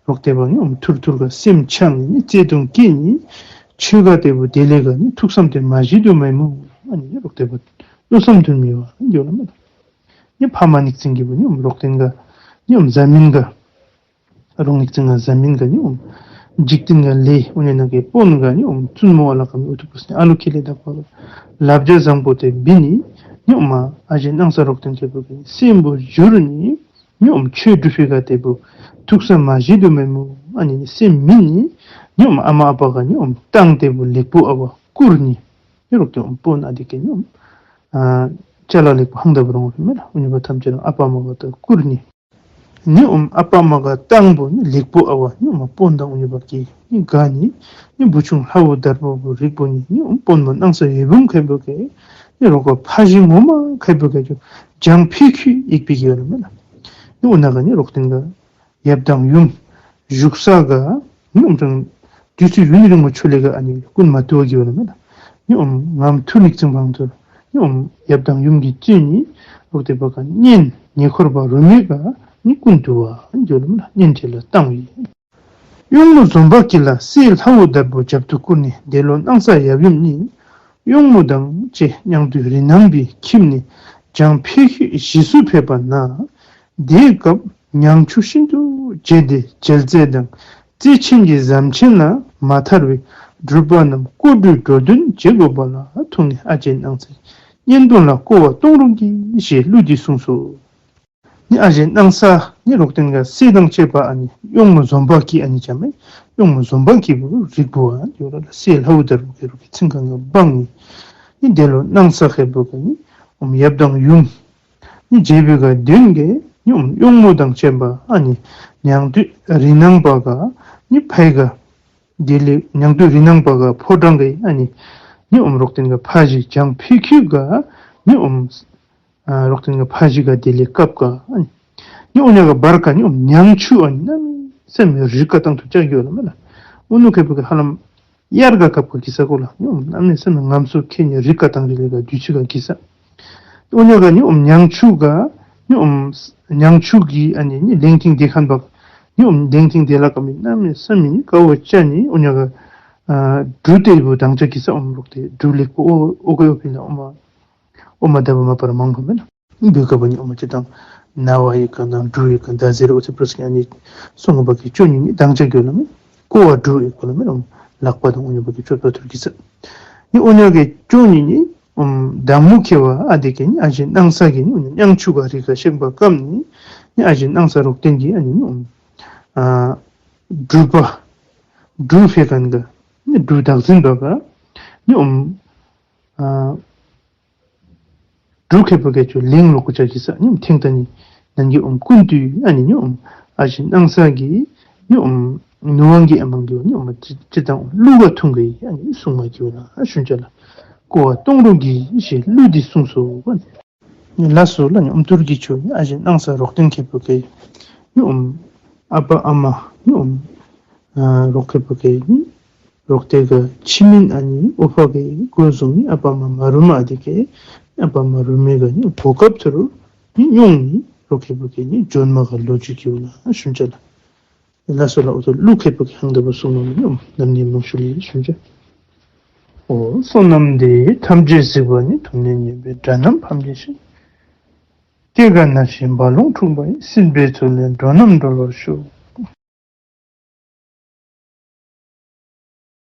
རོག་ཏེ་བ་ནི་ཨོ་མ་ཐུར་ཐུར་ག་སེམས་ཆང་ནི་ནི་བརྩེ་དུང་སྐྱེ་ནི། ཆོས་ག་ཏེ་བུ་དེ་ལེ་ག་ནི་ཐུགས་བསམ་དེ་མ་བཞི་དུ་མེ་མུ་ཨ་ནི་རོག་ཏེ་བ་ནི་བསམ་དུ་མི་བ་ཡོ་ལ་མེ། ནི་ཕ་མ་ནིག་ཙིང་གི་བུ་ནི་ཨོ་མ་རོག་ཏེན་ག་ནི་ཨོ་མ་ཟ་མིན་ག། རོང་ནིག་ཙིང་ག་ཟ་མིན་ག་ནི་ཨོ་མ། འཇིག་རྟེན་ག་ལེ་ཨོ་ཉེ་ན་གི་དཔོན་ག་ནི་ཨོ་མ་བཙུན་མོ་ཨ་ལ་ཀ་མི་ཨུ་ཐུ་པུ་སི་ནི་ཨ་ལུ་ཁེ་ལེ་དག་པ་ག། ལབ་ཇ་བཟང་པོ་དེ་བི་ནི་ནི་ཨོ་མ་ཨ་ཞེ་སྣང་ས་རོག་ཏེན་ཁེ་པོ་གི་ནི་སེམས་བུ་འགྱུར་ནི་ནི་ཨོ་མ་ཆོས་སྒྲུབ་ཕི་ག་ཏེ་བུ་ཐུགས་བསམ་མ་བཞི་དུ་མེ་མུ་ཨ་ནི་ནི་སེམས་མི་ནི་ནི་ཨོ་མ་ཨ་མ་ཨ་པ་ག་ནི་ཨོ་མ་བཏང་ཏེ་བུ་ལེགས་པོ་ཨ་བ་བཀུར་ནི། ཡ་རོག་ཏེ་ཨོ་མ་དཔོན་ཨ་དེ་གི་ནི་ཨོ་མ། ཨ་ཅ་ལ་ལེགས་པོ་ཧང་ད་བུ་རོང་བུ་མེ་ལ་ཨུ་ཉི་བ་ཐམས་ཅད་རང་ཨ་པ་ཨ་མ་ག་ཏ་བཀུར་ནི། ནི་ཨོ་མ་ཨ་པ་ཨ་མ་ག་བཏང་བུ་ནི་ལེགས་པོ་ཨ་བ་ནི་ཨོ་མ་དཔོན་དང་ཨུ་ཉི་བ་གི་ནི་ག་ནི་ནི་བུ་ཆུང་ལྷ་བུ་དར་བུ་བུ་རིགས་པོ་ནི་ནི་ཨོ་མ་དཔོན་མོ་སྣང་ས་འོད་འབུམ་ཁེ་པོ་གི་ནི་རོག་ག་ཕ་གཞིས་ངོ་མ་ཁེ་པོ་གི་ཅུ་བྱང་ཕི་ཁུ་ཡིག་པི་གི་ཡོ་ལ་མེ་ལ། ནི་ཨོ་ན་ག་ནི་རོག་ཏེན་ག་ཡབ་དང་ཡུམ་བཞུགས་ས་ག་ནི་ཨོ་མ་དང་དུས་ཚོད་ཡུན་རིང་མོ་ཆོ་ལེ་ག་ཨ་ནི་ཀུན་མ་ཏུ་བ་གི་བ་ལ་མེ་ལ། ནི་ཨོ་མ་ངམ་ཐུར་ནིག་ཙིང་བང་ཐུར་ནི་ཨོ་མ་ཡབ་དང་ཡུམ་གི་ཅི་ནི་རོག་ཏེ་བ་ག་གཉེན་ཉེ་འཁོར་བ་རུ་མི་ག་ནི་ཀུན་ཏུ་བ་ཨ་ནི་གི་བ་ལ་མེ་ལ་གཉེན་འཕྲད་ལ་བཏང་བས། གཡོག་མོ་ཛོམ་པ་ཀི་ལ་སྲས་ལྷ་བུ་དར་བུ་རྒྱབ་ཏུ་བཀུར་ནས་འདས་ལོ་སྣང་ས་ཡབ་ཡུམ་གཉིས། གཡོག་མོ་དང་བཅས་མྱང་སྟོད་རི་ནང་པའི་ཁྱིམ་ནས་བྱང་ཕི་ཁུ་གཞིས་སུ་ཕེབས་པ་ན། དེའི་སྐབས་ཉང་ཆུ་ཤིན་ཏུ་རྒྱས་ཏེ་རྒྱལ་རྩེ་དང་རྩེ་ཆེན་གྱི་ཟམ་ཆེན་ལ་མ་ཐར་བའི་འབྲུག་པ་རྣམས་སྐོར་འགྲུལ་འགྲོ་དོན་བྱེད་དགོས་པ་ལ་ཐུག་ནས་ཨ་ཅེ་སྣང་སའི་གཉེན་དོན་ལ་སྐོར་བ་གཏོང་རུང་གི་ཞེས་གླུ་འདི་གསུངས་སོ། ནི་ཨ་ཞེ་སྣང་ས་ནི་རོག་ཏེན་ག་སྲས་དང་བཅས་པ་ཨ་ནི་གཡོག་མོ་ཛོམ་པ་ཀི་ཨ་ནི་ཅ་མེ་གཡོག་མོ་ཛོམ་པ་ཀི་བུ་རིགས་བུ་ཨ་ཡོ་ར་ལ་སྲས་ལྷ་བུ་དར་བུ་གི་རོག་གི་ཚིང་ཁང་ག་བང་ནི་ནི་འདས་ལོ་སྣང་ས་ཁེ་པོ་ག་ནི་ཨོ་མ་ཡབ་དང་ཡུམ་ནི་རྒྱལ་པོའི་ག་དོན་གི་ནི་ཨོ་མ་གཡོག་མོ་དང་བཅས་པ་ཨ་ནི་མྱང་སྟོད་རི་ནང་པ་ག་ནི་ཕའི་ག་དེ་ལེ་མྱང་སྟོད་རི་ནང་པ་ག་ཕོ་བྲང་གི་ཨ་ནི་ནི་ཨོ་མ་རོག་ཏེན་ག་ཕ་གཞིས་བྱང་ཕི་ཁུ་ག་ནི་ཨོ་མ། ཨ་རོག་ཏེན་ག་ཕ་གཞིས་ག་དེ་ལེ་སྐབས་ག་ཨ་ནི། ནི་ཨོ་ཉ་ག་བར་ག་ནི་ཨོ་མ་ཉང་ཆུ་ཨ་ནི་གནམ་མེད་ས་མེད་རི་ཀ་ཏང་ཐུ་ཅ་གི་ཡོ་ལ་མེ་ལ། ཨུ་ནུ་ཁེ་པོ་གི་ཧ་ལམ་དབྱར་ག་སྐབས་ག་གི་ས་གོ་ལ་ནི་ཨོ་མ་གནམ་མེད་ས་མེད་ངམ་སུ་ཁེ་ནི་རི་ཀ་ཏང་རི་ལེ་ག་དུས་ཚོད་ག་གི་ས། ཨོ་ཉ་ག་ནི་ཨོ་མ་ཉང་ཆུ་ག་ནི་ཨོ་མ་ཉང་ཆུ་གི་ཨ་ནི་ནི་ལེང་ཐིང་དེ་ཁན་བ་ནི་ཨོ་མ་ལེང་ཐིང་དེ་ལ་ཀ་མི་གནམ་མེད་ས་མེད་ནི་ཀ་བོ་ཅ་ནི་ཨོ་ཉ་ག་ཨ་འབྲུ་ཏེ་བུ་དང་ཅ་གི་ས་ཨོ་མ་རོག་ཏེ་འབྲུ་ལེགས་པོ་ཨོ་ཨོ་ག་ཡོ་ཕི་ན་ཨོ་མ། ཨོ་མ་ད་བ་མ་པ་ར་མང་པོ་མེན་ན། བུ་ཀ་བ་ནི་ཨོ་མ་ཅི་དང་ན་བ་ཡི་ཀ་དང་འབྲུ་ཡི་ཀ་ད་ཟེར་ཨོ་ཚེ་པྲོ་སི་ཨ་ནི་སོང་བ་གི་ཅོ་ཉི་ནི་དང་ཅ་གི་ལ་མེ་ཀོ་བ་འབྲུ་ཡི་ཀ་ལ་མེ་ལག་པ་དང་ཨོ་ཉི་བ་གི་ཅོ་པ་ཐུར་གི་ས། ནི་ཨོ་ཉ་གི་ཅོ་ཉི་ནི་ཨོ་མ་དང་མུ་ཁེ་བ་ཨ་དེ་གི་ནི་ཨ་ཞེ་སྣང་ས་གི་ནི་ཨོ་ཉ་ཉང་ཆུ་ག་རི་ག་ཤེག་པ་ཀམ་ནི་ནི་ཨ་ཞེ་སྣང་ས་རོག་ཏེན་གི་ཨ་ནི་ནི་ཨོ་མ་ཨ་འབྲུ་པ་འབྲུ་ཕེ་ཀན་ག་ནི་འབྲུ་དག་ཟིན་པ་ག་ནི་ཨོ་མ་ཨ། འབྲུ་ཁེ་པོ་གི་ཅུ་ལིང་ལོ་ཀུ་ཅ་གི་ས་ནི་ཐེང་ཏ་ནི་ ནན་གྱིས་ཨོམ་ཀུན་ཏུ་ཨ་ནི་ནི་ཨོམ་ཨ་ཞེ་སྣང་ས་གི་ནི་ཨོམ་ནུ་དབང་གི་ཨ་མང་གི་ནི་ཨོམ་ཅི་ཅི་དང་གླུ་ག་ཐུང་གི་ཨ་ནི་སྲུང་མ་གི་ན་ཨ་ཞུན་ཅ་ལགས། ཀོ་བ་སྟོང་རོག་གི་ཞེས་གླུ་འདི་གསུངས་སོ། ལགས་སོ་ལགས། ནི་ཨོམ་ཐུར་གི་ཆུ་ནི་ཨ་ཞེ་སྣང་ས་རོག་སྟེང་ཁེ་པོ་ཀེ་ནི་ཨོམ་ཨ་པ་ཨ་མ་ནི་ཨོམ་ཨ་རོག་ཁེ་པོ་ཀེ་ནི་རོག་ཏེ་ག་ཆི་མིན་ཨ་ནི་ཨོ་ཕ་གི་གོ་སོང་ནི་ཨ་པ་མ་མ་རུ་མ་ཨ་དེ་ཀེ་ཨ་པ་མ་རུ་མེ་ག་ནི་གོ་སྐབས་ཐུར་ནི་ཉོང་ནི་རོག་ཁེ་པོ་ཀེ་ནི་ཇོན་མ་ག་ལོ་ཅིག་གི་ན་ཨ་ཞུན་ཅ་ལགས། ལགས་སོ་ལགས། འོ་ཐུར་གླུ་ཁེ་པོ་ཀེ་ཧང་ད་བ་སུ་མ་མི་ནི་ཨོམ་ནམ་ནི་མང་ཤུལ་ལི་ཞུན་ཅ། འོ་བསོད་ནམས་འདི་ཐམས་ཅད་གཟིགས་པ་ཉིད། ཐོབ་ནས་ཉེས་པའི་དགྲ་རྣམས་ཕམ་བྱས་ཤིང་། སྐྱེ་རྒ་ན་འཆིའི་རྦ་ཀློང་འཁྲུགས་པ་ཡི། སྲིད་པའི་མཚོ་ལས་འགྲོ་རྣམས་སྒྲོལ་བར་ཤོག།